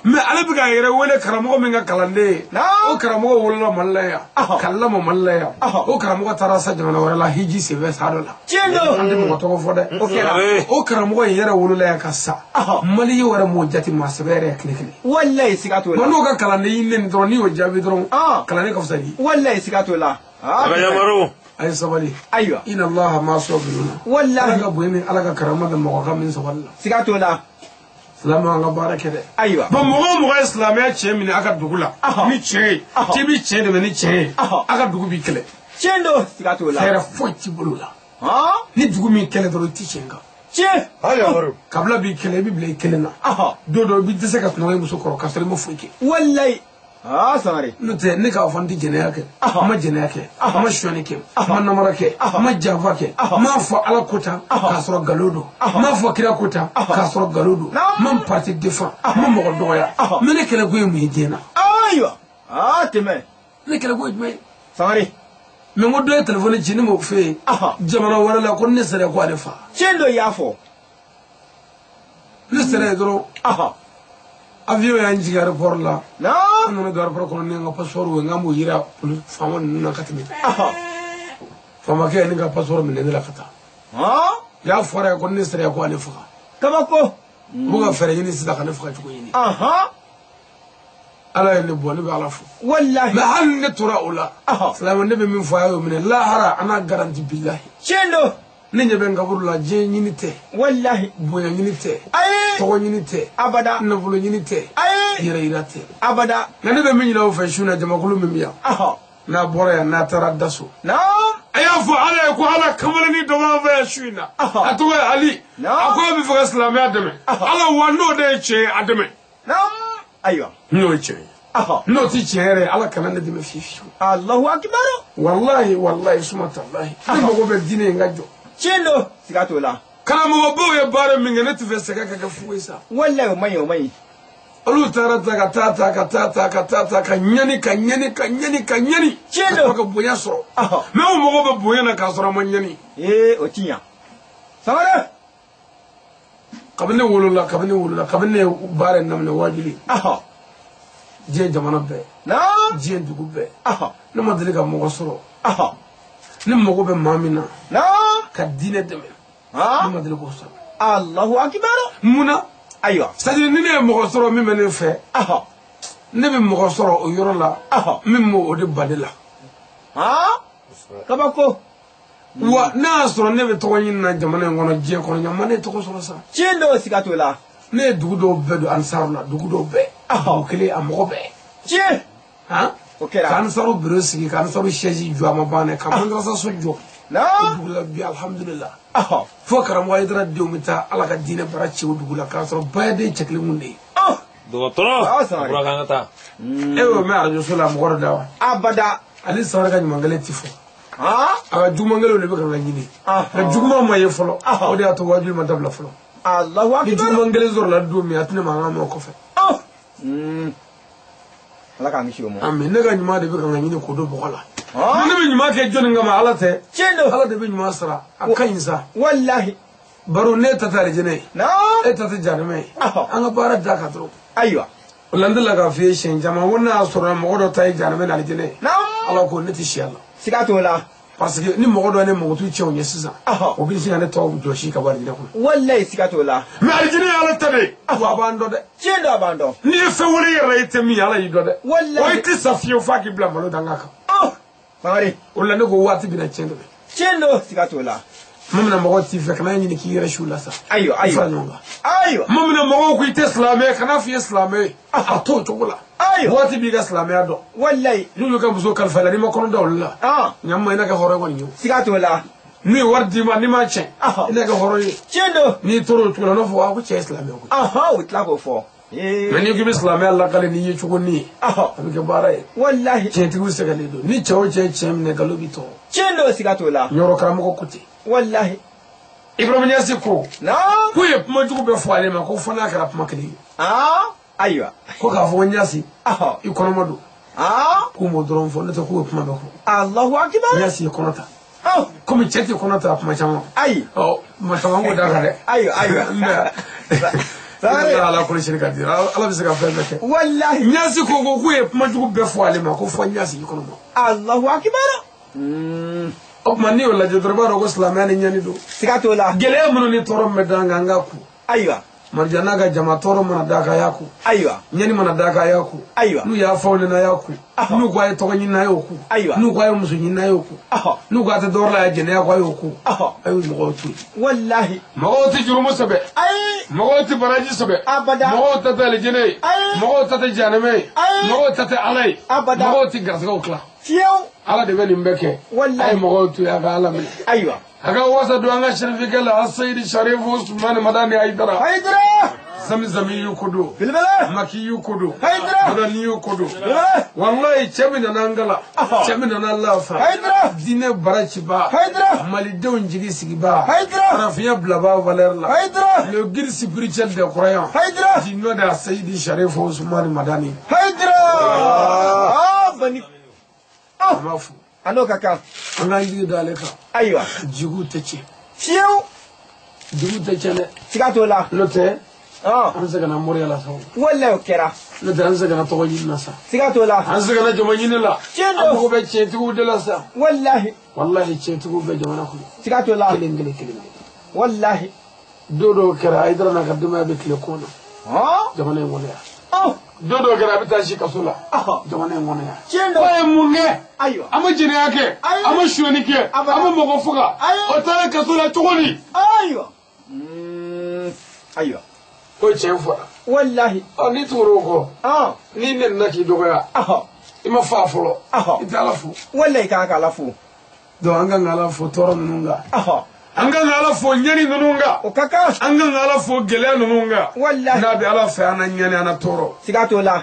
Speaker 1: Mais ale bɛ k'a yɛrɛ wele karamɔgɔ min ka kalanden ye. O karamɔgɔ wolola Mali la yan. Ka lamɔ Mali la yan. O karamɔgɔ taara sa jamana wɛrɛ la hiji senfɛ sa dɔ la.
Speaker 2: Tiɲɛ don.
Speaker 1: An tɛ mɔgɔ tɔgɔ fɔ dɛ.
Speaker 2: O kɛra.
Speaker 1: O karamɔgɔ in yɛrɛ wolola yan ka sa. Mali yɛrɛ m'o jate maa sɛbɛ yɛrɛ ye tile kelen.
Speaker 2: Walahi siga t'o la.
Speaker 1: Bon n'o ka kalanden y'i nɛni dɔrɔn n'i y'o jaabi dɔrɔn. Kalanden ka fisa n'i ye.
Speaker 2: Walahi siga t'o la.
Speaker 4: A ka yamaru.
Speaker 1: A ye sabali.
Speaker 2: Ayiwa.
Speaker 1: Inna Allaha ma'a sabirina.
Speaker 2: Walahi.
Speaker 1: Ala ka bonya ni Ala ka karama bɛ mɔgɔ ka min sabali la.
Speaker 2: Siga t'o la.
Speaker 1: Silamɛ an ka baara kɛ dɛ.
Speaker 2: Ayiwa.
Speaker 1: Bon mɔgɔ o mɔgɔ ye silamɛya tiɲɛ minɛ a ka dugu la. Ni tiɲɛ ye. K'i bɛ tiɲɛ dɛmɛ ni tiɲɛ ye. A ka dugu b'i kɛlɛ.
Speaker 2: Tiɲɛ don siga t'o la.
Speaker 1: Fɛɛrɛ foyi t'i bolo la. Ni dugu min kɛlɛ dɔrɔn i ti tiɲɛ kan.
Speaker 2: Tiɲɛ.
Speaker 1: Kabila b'i kɛlɛ i bɛ bila i kelen na. Don dɔ i bɛ dɛsɛ ka sunɔgɔ i muso kɔrɔ k'a sɔrɔ i ma foyi kɛ.
Speaker 2: Walahi. Sangare.
Speaker 1: N'o tɛ ne k'a fɔ n tɛ jɛnɛya kɛ. N ma jɛnɛya kɛ. N ma sonyani kɛ. N ma namara kɛ. N ma janfa kɛ. N m'a fɔ Ala ko tan k'a sɔrɔ nkalon don. N m'a fɔ kira ko tan k'a sɔrɔ nkalon don. N ma n parti défend. N ma mɔgɔ dɔgɔya. Mais ne kɛlɛ ko ye mun ye diɲɛ na?
Speaker 2: Ayiwa. Tɛmɛ.
Speaker 1: Ne kɛlɛ ko ye jumɛn ye?
Speaker 2: Sangare.
Speaker 1: Mais n ko dɔ ye téléphone ci ne m'o f'e ye. Jamana wɛrɛ la ko ne sera ko ale fa.
Speaker 2: Tiɲɛ don i y'a fɔ.
Speaker 1: Ne sera yen dɔrɔn. Avion y'an jigin aéroport la. An nana don aéroport kɔnɔ ni n ka passeport ye n k'an b'o yira faama ninnu na ka tɛmɛ. Famakɛ ye ne ka passeport minɛ ne la ka taa. Y'a fɔra ye ko ne sera ko ale faga.
Speaker 2: Kabako.
Speaker 1: U bɛ ka fɛɛrɛ ɲini sisan ka ne faga cogo ɲini. Ala ye ne bɔ ne bɛ Ala fo.
Speaker 2: Walahi.
Speaker 1: Mais hali ni ne tora o la. Silamɛ ne bɛ min fɔ a y'o minɛ lahara an n'a garanti bilahi.
Speaker 2: Tiɲɛ don.
Speaker 1: Ne ɲɛ bɛ n kaburu la diɲɛ ɲini tɛ.
Speaker 2: Walahi.
Speaker 1: Bonya ɲini tɛ.
Speaker 2: Ayi.
Speaker 1: Tɔgɔ ɲini tɛ.
Speaker 2: Abada.
Speaker 1: Nafolo ɲini tɛ.
Speaker 2: Ayi.
Speaker 1: Yɛrɛ yira tɛ.
Speaker 2: Abada.
Speaker 1: Nka ne bɛ min ɲini aw fɛ su in na jamakulu min bɛ yan. N'a bɔra yan n'a taara daso.
Speaker 2: Naam.
Speaker 1: A y'a fɔ Ala ye ko Ala kamalennin dɔ b'an fɛ yan su in na. A tɔgɔ ye Ali. A ko a bɛ fɛ ka silamɛya dɛmɛ. Ala wa n'o de ye tiɲɛ ye a dɛmɛ.
Speaker 2: Naam. Ayiwa.
Speaker 1: N'o ye tiɲɛ ye. N'o tɛ tiɲɛ yɛrɛ ye Ala kana ne dɛmɛ fiyewu fiyewu.
Speaker 2: Allahu akibaru.
Speaker 1: Walahi walahi suma talahi. Ne mago bɛ diinɛ in ka jɔ.
Speaker 2: Tiɲɛ don. Siga t'o la.
Speaker 1: Karamɔgɔbaw ye baara min kɛ ne tɛ fɛ sɛgɛn ka kɛ fu ye sa.
Speaker 2: Walahi o man ɲi o man ɲi.
Speaker 1: Olu taara ta ka taa ta ka taa ta ka taa ta ka ɲani ka ɲani ka ɲani ka ɲani.
Speaker 2: Tiɲɛ don.
Speaker 1: Ka bonya sɔrɔ. Mais o mago bɛ bonya na k'a sɔrɔ a ma ɲani.
Speaker 2: Ee o ti ɲa. Sangare.
Speaker 1: Kabini ne wolola kabini ne wolola kabini ne ye baara in daminɛ waajuli. Diɲɛ jamana bɛɛ.
Speaker 2: Naam.
Speaker 1: Diɲɛ dugu bɛɛ. Ne ma deli ka mɔgɔ sɔrɔ. Ne mago bɛ maa min na.
Speaker 2: Naam.
Speaker 1: Ka diinɛ dɛmɛ. Ne ma deli k'o sɔrɔ.
Speaker 2: Allahu akibaru.
Speaker 1: Mun na?
Speaker 2: Ayiwa.
Speaker 1: C'est-à-dire ni ne ye mɔgɔ sɔrɔ min bɛ ne fɛ. Ne bɛ mɔgɔ sɔrɔ o yɔrɔ la. Min b'o de ba ne la.
Speaker 2: Kabako.
Speaker 1: Wa n'a y'a sɔrɔ ne bɛ tɔgɔ ɲini na jamana in kɔnɔ diɲɛ kɔnɔ ɲama ne ye tɔgɔ sɔrɔ sa.
Speaker 2: Tiɲɛ don siga t'o la.
Speaker 1: Ne ye dugu dɔw bɛɛ don Ansaru la dugu dɔw bɛɛ. Dugu kelen a mɔgɔ bɛɛ.
Speaker 2: Tiɲɛ. O kɛra.
Speaker 1: Ka Ansaru bureau sigi ka Ansaru siège jɔ a ma ban dɛ ka madrasa so jɔ.
Speaker 2: Naam.
Speaker 1: O dugu la bi alhamdulillah. Fo karamɔgɔ Hayidara denw bɛ taa Ala ka diinɛ bara ci o dugu la k'a sɔrɔ bayaden cɛ kelen kun de ye.
Speaker 4: Dɔgɔtɔrɔ. A bɔra k'an ka taa.
Speaker 1: E y'o mɛn arajo so la mɔgɔ dɔ da wa.
Speaker 2: Abada.
Speaker 1: Ale Sangare ka ɲuman kelen ti fɔ. A ka juguman kelenw de bɛ ka n ka ɲini. Nka juguman ma ye fɔlɔ. O de y'a to waajuli ma dabila fɔlɔ.
Speaker 2: Allahu akibaru.
Speaker 1: Ni juguman kelen sɔrɔla don min a tɛna mankan mɛn o kɔfɛ.
Speaker 2: Ala k'an kisi o ma.
Speaker 1: Ami ne ka ɲuman de bɛ ka n ka ɲini k'o don bɔgɔ la. Ne bɛ ɲuman kɛ jɔnni kama Ala tɛ.
Speaker 2: Tiɲɛ don.
Speaker 1: Ala de bɛ ɲuman sara a ka ɲi sa.
Speaker 2: Walahi.
Speaker 1: Baro ne ta tɛ alijinɛ ye.
Speaker 2: Naam.
Speaker 1: E ta tɛ jahanama ye. An ka baara da kan dɔrɔn.
Speaker 2: Ayiwa.
Speaker 1: O la n delila k'a f'i ye siɲɛ caman ko n'a y'a sɔrɔ mɔgɔ dɔ ta ye jahanama ni alijinɛ ye.
Speaker 2: Naam.
Speaker 1: Ala ko ne tɛ si a la.
Speaker 2: Siga t'o la.
Speaker 1: Parce que ni mɔgɔ dɔ ye ne mago t'u cɛw ɲɛ sisan. O bɛ sin ka ne tɔgɔ jɔsi ka bɔ alijinɛ kɔnɔ.
Speaker 2: Walahi siga t'o la.
Speaker 1: Mais alijinɛ ye Ala ta de ye. Wa a b'an dɔn dɛ.
Speaker 2: Tiɲɛ don a b'an dɔn.
Speaker 1: N'i ye fɛn wɛrɛ yɛrɛ i tɛ min ye Ala y'i dɔn dɛ.
Speaker 2: Walahi.
Speaker 1: Wa i tɛ sa fiyewu f'a k'i bila malo danga kan.
Speaker 2: Sangare.
Speaker 1: O la ne ko waati bɛna tiɲɛ dɛmɛ.
Speaker 2: Tiɲɛ don siga t'o la.
Speaker 1: Tuma min na mɔgɔw t'i fɛ kana ɲini k'i yɛrɛ su la sa.
Speaker 2: Ayiwa ayiwa.
Speaker 1: Fara ɲɔgɔn kan.
Speaker 2: Ayiwa.
Speaker 1: Tuma min na mɔgɔw ko i tɛ silamɛ ye kana f'i ye silamɛ ye. A t'o cogo la.
Speaker 2: Ayiwa.
Speaker 1: Waati b'i ka silamɛya dɔn.
Speaker 2: Walayi.
Speaker 1: N'olu ka muso kalifa i la n'i ma kɔnɔ da olu la. Ɲama i n'a kɛ hɔrɔn kɔni ye.
Speaker 2: Siga t'o la.
Speaker 1: N'u ye wari d'i ma n'i m'a tiɲɛ. I n'a kɛ hɔrɔn ye.
Speaker 2: Tiɲɛ don.
Speaker 1: N'i tor'o cogo la n'o fɔ ko cɛ ye silamɛ koyi.
Speaker 2: U tila k'o fɔ.
Speaker 1: Mais n'i ko k'i bɛ silamɛya lakale n'i ye cogo ni ye. A bɛ kɛ baara ye.
Speaker 2: Walahi.
Speaker 1: Tiɲɛtigiw sɛgɛnnen don ni cɛ o cɛ ye tiɲɛ minɛ nkalon b'i tɔɔrɔ.
Speaker 2: Tiɲɛ don siga t'o la.
Speaker 1: Ɲɔrɔ karamɔgɔ ko ten.
Speaker 2: Walahi.
Speaker 1: Ibrahima Niasse ko.
Speaker 2: Naam.
Speaker 1: K'u ye kuma jugu bɛɛ fɔ ale ma ko fo n'a kɛra kuma kelen ye.
Speaker 2: Ayiwa.
Speaker 1: Ko k'a fɔ ko Niasse. I kɔnɔma don. K'u m'o dɔrɔn fɔ n'o tɛ k'u ye kuma bɛɛ fɔ.
Speaker 2: Allahu akibaru.
Speaker 1: Niasse ye kɔnɔ ta. Komi cɛ tɛ kɔnɔ ta kuma caman.
Speaker 2: Ayi.
Speaker 1: Ɔ kuma caman k'o da kan dɛ.
Speaker 2: Ayiwa ayiwa.
Speaker 1: Ala kɔlɔsili ka di Ala bɛ se ka fɛn bɛɛ kɛ.
Speaker 2: Walahi.
Speaker 1: Niasse ko k'u ye kuma jugu bɛɛ fɔ ale ma ko fɔ Niasse i kɔnɔma.
Speaker 2: Allahu akibaru.
Speaker 1: O tuma n'i y'o lajɛ dɔrɔn i b'a dɔn ko silamɛya ni ɲani don.
Speaker 2: Siga t'o la.
Speaker 1: Gɛlɛya minnu ni tɔɔrɔ min bɛ d'an kan an k'a kun.
Speaker 2: Ayiwa.
Speaker 1: Marija n'a ka jama tɔɔrɔ mana d'a kan a y'a kun.
Speaker 2: Ayiwa.
Speaker 1: Ɲani mana d'a kan a y'a kun.
Speaker 2: Ayiwa.
Speaker 1: N'u y'a fɔ aw ɲɛna a y'a kun. N'u ko a ye tɔgɔ ɲini a y'o kun.
Speaker 2: Ayiwa.
Speaker 1: N'u ko a ye muso ɲini a y'o kun. N'u ko a tɛ dɔwɛrɛ la a ye jɛnɛya ko a y'o kun. A y'o mɔgɔw to yen.
Speaker 2: Walahi.
Speaker 1: Mɔgɔw tɛ jurumu sɛbɛ.
Speaker 2: Ayi.
Speaker 1: Mɔgɔw tɛ baraji sɛbɛ.
Speaker 2: Abada.
Speaker 1: Mɔgɔw ta tɛ alijinɛ ye.
Speaker 2: Ayi.
Speaker 1: Mɔgɔw ta tɛ jahanama ye.
Speaker 2: Ayi.
Speaker 1: Mɔgɔw ta tɛ Ala ye.
Speaker 2: Abada.
Speaker 1: Mɔgɔw tɛ garisɛgɛw tila.
Speaker 2: Fiyewu.
Speaker 1: Ala de bɛ nin bɛɛ kɛ.
Speaker 2: Walahi.
Speaker 1: A ye mɔgɔw to yen a ka Ala minɛ.
Speaker 2: Ayiwa.
Speaker 1: A ka wasa don an ka sɛrifikɛ la Aseyidi Sharifu Usumani Madani Hayidara.
Speaker 2: Hayidara.
Speaker 1: Zamizami y'u ko don.
Speaker 2: Belebele.
Speaker 1: Maki y'u ko don.
Speaker 2: Hayidara.
Speaker 1: Madani y'u ko don.
Speaker 2: Belebele.
Speaker 1: Walayi cɛ min nana an kala. Cɛ min nana lafa.
Speaker 2: Hayidara.
Speaker 1: Diinɛ baraciba.
Speaker 2: Hayidara.
Speaker 1: Malidenw jigi sigiba.
Speaker 2: Hayidara.
Speaker 1: Farafinya bilaba valeur la.
Speaker 2: Hayidara.
Speaker 1: Le guide spirituel des croyants.
Speaker 2: Hayidara.
Speaker 1: Du nom de Aseyidi Sharifu Usumani Madani.
Speaker 2: Hayidara. Ah bani.
Speaker 1: An b'a fo.
Speaker 2: A n'o ka kan.
Speaker 1: An k'an jigi da ale kan.
Speaker 2: Ayiwa.
Speaker 1: Jigiw tɛ tiɲɛ.
Speaker 2: Fiyewu.
Speaker 1: Jigiw tɛ tiɲɛ dɛ.
Speaker 2: Siga t'o la.
Speaker 1: N'o tɛ An bɛ se ka na moriya la sa.
Speaker 2: Walayi o kɛra.
Speaker 1: N'o tɛ an bɛ se ka na tɔgɔ ɲini na sa.
Speaker 2: Siga t'o la.
Speaker 1: An bɛ se ka na jama ɲini la.
Speaker 2: Tiɲɛ don.
Speaker 1: An mago bɛ tiɲɛtigiw de la sa.
Speaker 2: Walahi.
Speaker 1: Walahi tiɲɛtigiw bɛ jamana kɔnɔ.
Speaker 2: Siga t'o la.
Speaker 1: Kelen kelen kelen kelen.
Speaker 2: Walahi.
Speaker 1: Don dɔw kɛra Hayidara n'a ka denbaya bɛ tile kɔnɔ. Jamana in kɔnɔ yan. Don dɔw kɛra a bɛ taa si kaso la. Jamana in kɔnɔ yan.
Speaker 2: Tiɲɛ don.
Speaker 1: K'a ye mun kɛ?
Speaker 2: Ayiwa.
Speaker 1: A ma jɛnɛya kɛ. A ma sonyali kɛ. A ma mɔgɔ faga. O taara kaso la cogo di?
Speaker 2: Ayiwa. Ayiwa.
Speaker 1: Ko tiɲɛ fɔra.
Speaker 2: Walahi.
Speaker 1: Ɔ n'i tugura o kɔ. N'i nɛnina k'i dɔgɔya. I ma fa fɔlɔ. I tɛ Ala fo.
Speaker 2: Walahi i kan ka Ala fo.
Speaker 1: Donc an kan ka Ala fo tɔɔrɔ ninnu kan. An kan ka Ala fo ɲɛni ninnu kan.
Speaker 2: O ka kan.
Speaker 1: An kan ka Ala fo gɛlɛya ninnu kan.
Speaker 2: Walahi.
Speaker 1: N'a bɛ Ala fɛ an na ɲɛni an na tɔɔrɔ.
Speaker 2: Siga t'o la.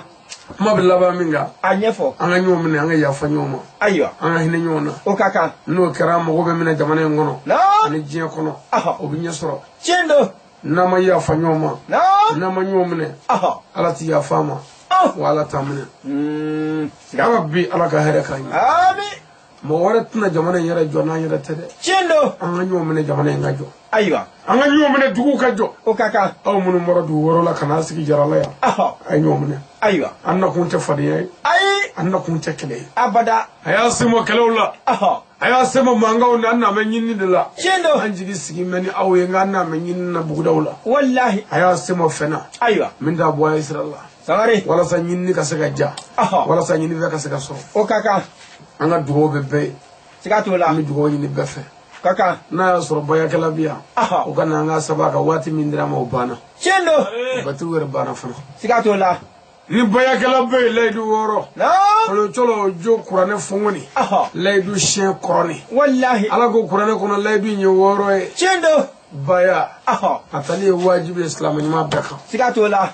Speaker 1: Kuma bɛ laban min kan.
Speaker 2: A ɲɛfɔ.
Speaker 1: An ka ɲɔgɔn minɛ an ka yafa ɲɔgɔn ma.
Speaker 2: Ayiwa.
Speaker 1: An ka hinɛ ɲɔgɔn na.
Speaker 2: O ka kan.
Speaker 1: N'o kɛra an mago bɛ minɛ jamana in kɔnɔ. Ani diɲɛ kɔnɔ. O bɛ ɲɛ sɔrɔ.
Speaker 2: Tiɲɛ don.
Speaker 1: N'an ma yafa ɲɔgɔn ma. N'an ma ɲɔgɔn minɛ. Ala ti yafa an ma. Wa Ala t'an minɛ. Ala bi Ala ka hɛrɛ k'an ye.
Speaker 2: Ami.
Speaker 1: Mɔgɔ wɛrɛ tɛna jamana in yɛrɛ jɔ n'an yɛrɛ tɛ dɛ.
Speaker 2: Tiɲɛ don.
Speaker 1: An ka ɲɔgɔn minɛ jamana in ka jɔ.
Speaker 2: Ayiwa.
Speaker 1: An ka ɲɔgɔn minɛ duguw ka jɔ.
Speaker 2: O ka kan.
Speaker 1: Aw minnu bɔra dugu wɛrɛw la ka n'an sigi Jarala yan. A ye ɲɔgɔn minɛ.
Speaker 2: Ayiwa.
Speaker 1: An nakun tɛ fadenya ye.
Speaker 2: Ayi.
Speaker 1: An nakun tɛ kɛlɛ ye.
Speaker 2: Abada.
Speaker 1: A y'a se mɔ kɛlɛw la. A y'a se mɔ mankanw na an n'an bɛ ɲinini de la.
Speaker 2: Tiɲɛ don.
Speaker 1: An jigi sigi mɛ ni aw ye nka an n'an bɛ ɲinini na bugudaw la.
Speaker 2: Walahi.
Speaker 1: A y'a se mɔ fɛn na.
Speaker 2: Ayiwa.
Speaker 1: Min t'a bɔ a ye sira la.
Speaker 2: Sangare.
Speaker 1: Walasa ɲinini ka se ka ja. Walasa ɲinifɛn ka se ka sɔrɔ.
Speaker 2: O ka kan.
Speaker 1: An ka dugawu bɛ bɛɛ ye.
Speaker 2: Siga t'o la.
Speaker 1: An bɛ dugawu ɲini bɛɛ fɛ.
Speaker 2: Ka kan.
Speaker 1: N'a y'a sɔrɔ bayakɛla bɛ yan. O ka na an ka saba kan waati min dira ma o banna.
Speaker 2: Tiɲɛ don.
Speaker 1: Batigiw yɛrɛ banna fana.
Speaker 2: Siga t'o la.
Speaker 1: Ni bayakɛla bɛ yen layidu wɔɔrɔ. Cɔlɔ jo kuranɛ fɔngɔni. Layidu siɲɛ kɔrɔni.
Speaker 2: Walahi.
Speaker 1: Ala ko kuranɛ kɔnɔ layidu in ye wɔɔrɔ ye.
Speaker 2: Tiɲɛ don.
Speaker 1: Baya. A tali ye wajibi ye silamɛ ɲuman bɛɛ kan.
Speaker 2: Siga t'o la.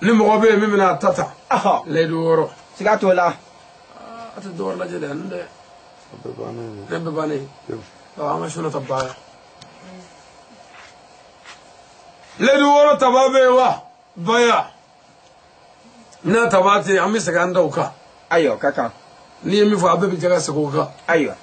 Speaker 1: Ni mɔgɔ bɛ yen min bɛna a ta ta. Layidu wɔɔrɔ.
Speaker 2: Siga t'o la.
Speaker 1: A tɛ dɔwɛrɛ lajɛ dɛ n dɛ. Ne bɛɛ bannen. An ka sɔnna ta baya. Layidu wɔɔrɔ taba bɛ yen wa? Baya. N'a taba tɛ yen an bɛ segin an da o kan.
Speaker 2: Ayiwa ka kan.
Speaker 1: N'i ye min fɔ a bɛɛ bɛ jɛ ka segin o kan.
Speaker 2: Ayiwa.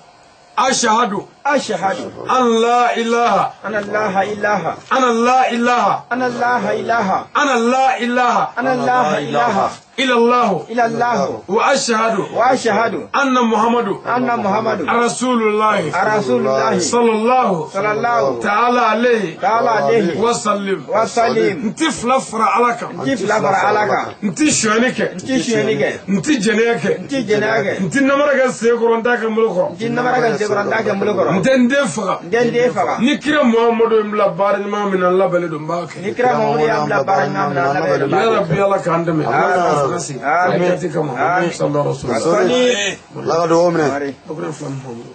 Speaker 1: Ashahadu.
Speaker 2: Ashahadu.
Speaker 1: An la ilaha.
Speaker 2: Ana la ilaha.
Speaker 1: Ana la ilaha.
Speaker 2: Ana la ilaha.
Speaker 1: Ana la ilaha.
Speaker 2: Ana la ilaha.
Speaker 1: Illallahu.
Speaker 2: Illallahu.
Speaker 1: Wa ashhadu.
Speaker 2: Wa ashhadu.
Speaker 1: Anna Muhammadu.
Speaker 2: Anna Muhammadu.
Speaker 1: Rasulullahi.
Speaker 2: Rasulullahi.
Speaker 1: Sallallahu.
Speaker 2: Sallallahu.
Speaker 1: Ta'ala alayhi.
Speaker 2: Ta'ala alayhi.
Speaker 1: Wa sallim.
Speaker 2: Wa sallim.
Speaker 1: N ti fila fara Ala kan.
Speaker 2: N ti fila fara Ala kan.
Speaker 1: N ti sonyali kɛ.
Speaker 2: N ti sonyali kɛ.
Speaker 1: N ti jɛnɛya kɛ.
Speaker 2: N ti jɛnɛya kɛ.
Speaker 1: N ti namara kɛ sen kɔrɔ n t'a kɛ n bolo kɔrɔ.
Speaker 2: N ti namara kɛ sen kɔrɔ n t'a kɛ n bolo kɔrɔ.
Speaker 1: N tɛ n den faga.
Speaker 2: N tɛ n den faga.
Speaker 1: Ni kira Muhammadu ye n bila baara ɲuman min na n labɛnnen don n b'a kɛ.
Speaker 2: Ni kira Muhammadu y'an bila baara ɲuman min na n labɛnnen don n b'a kɛ.
Speaker 1: Ya Rabbi Ala k'an dɛmɛ. Amin. Amin. Sallallahu alaihi wasallam.
Speaker 3: Ala ka dugawu minɛ.
Speaker 1: Bakuru fila min b'an bolo.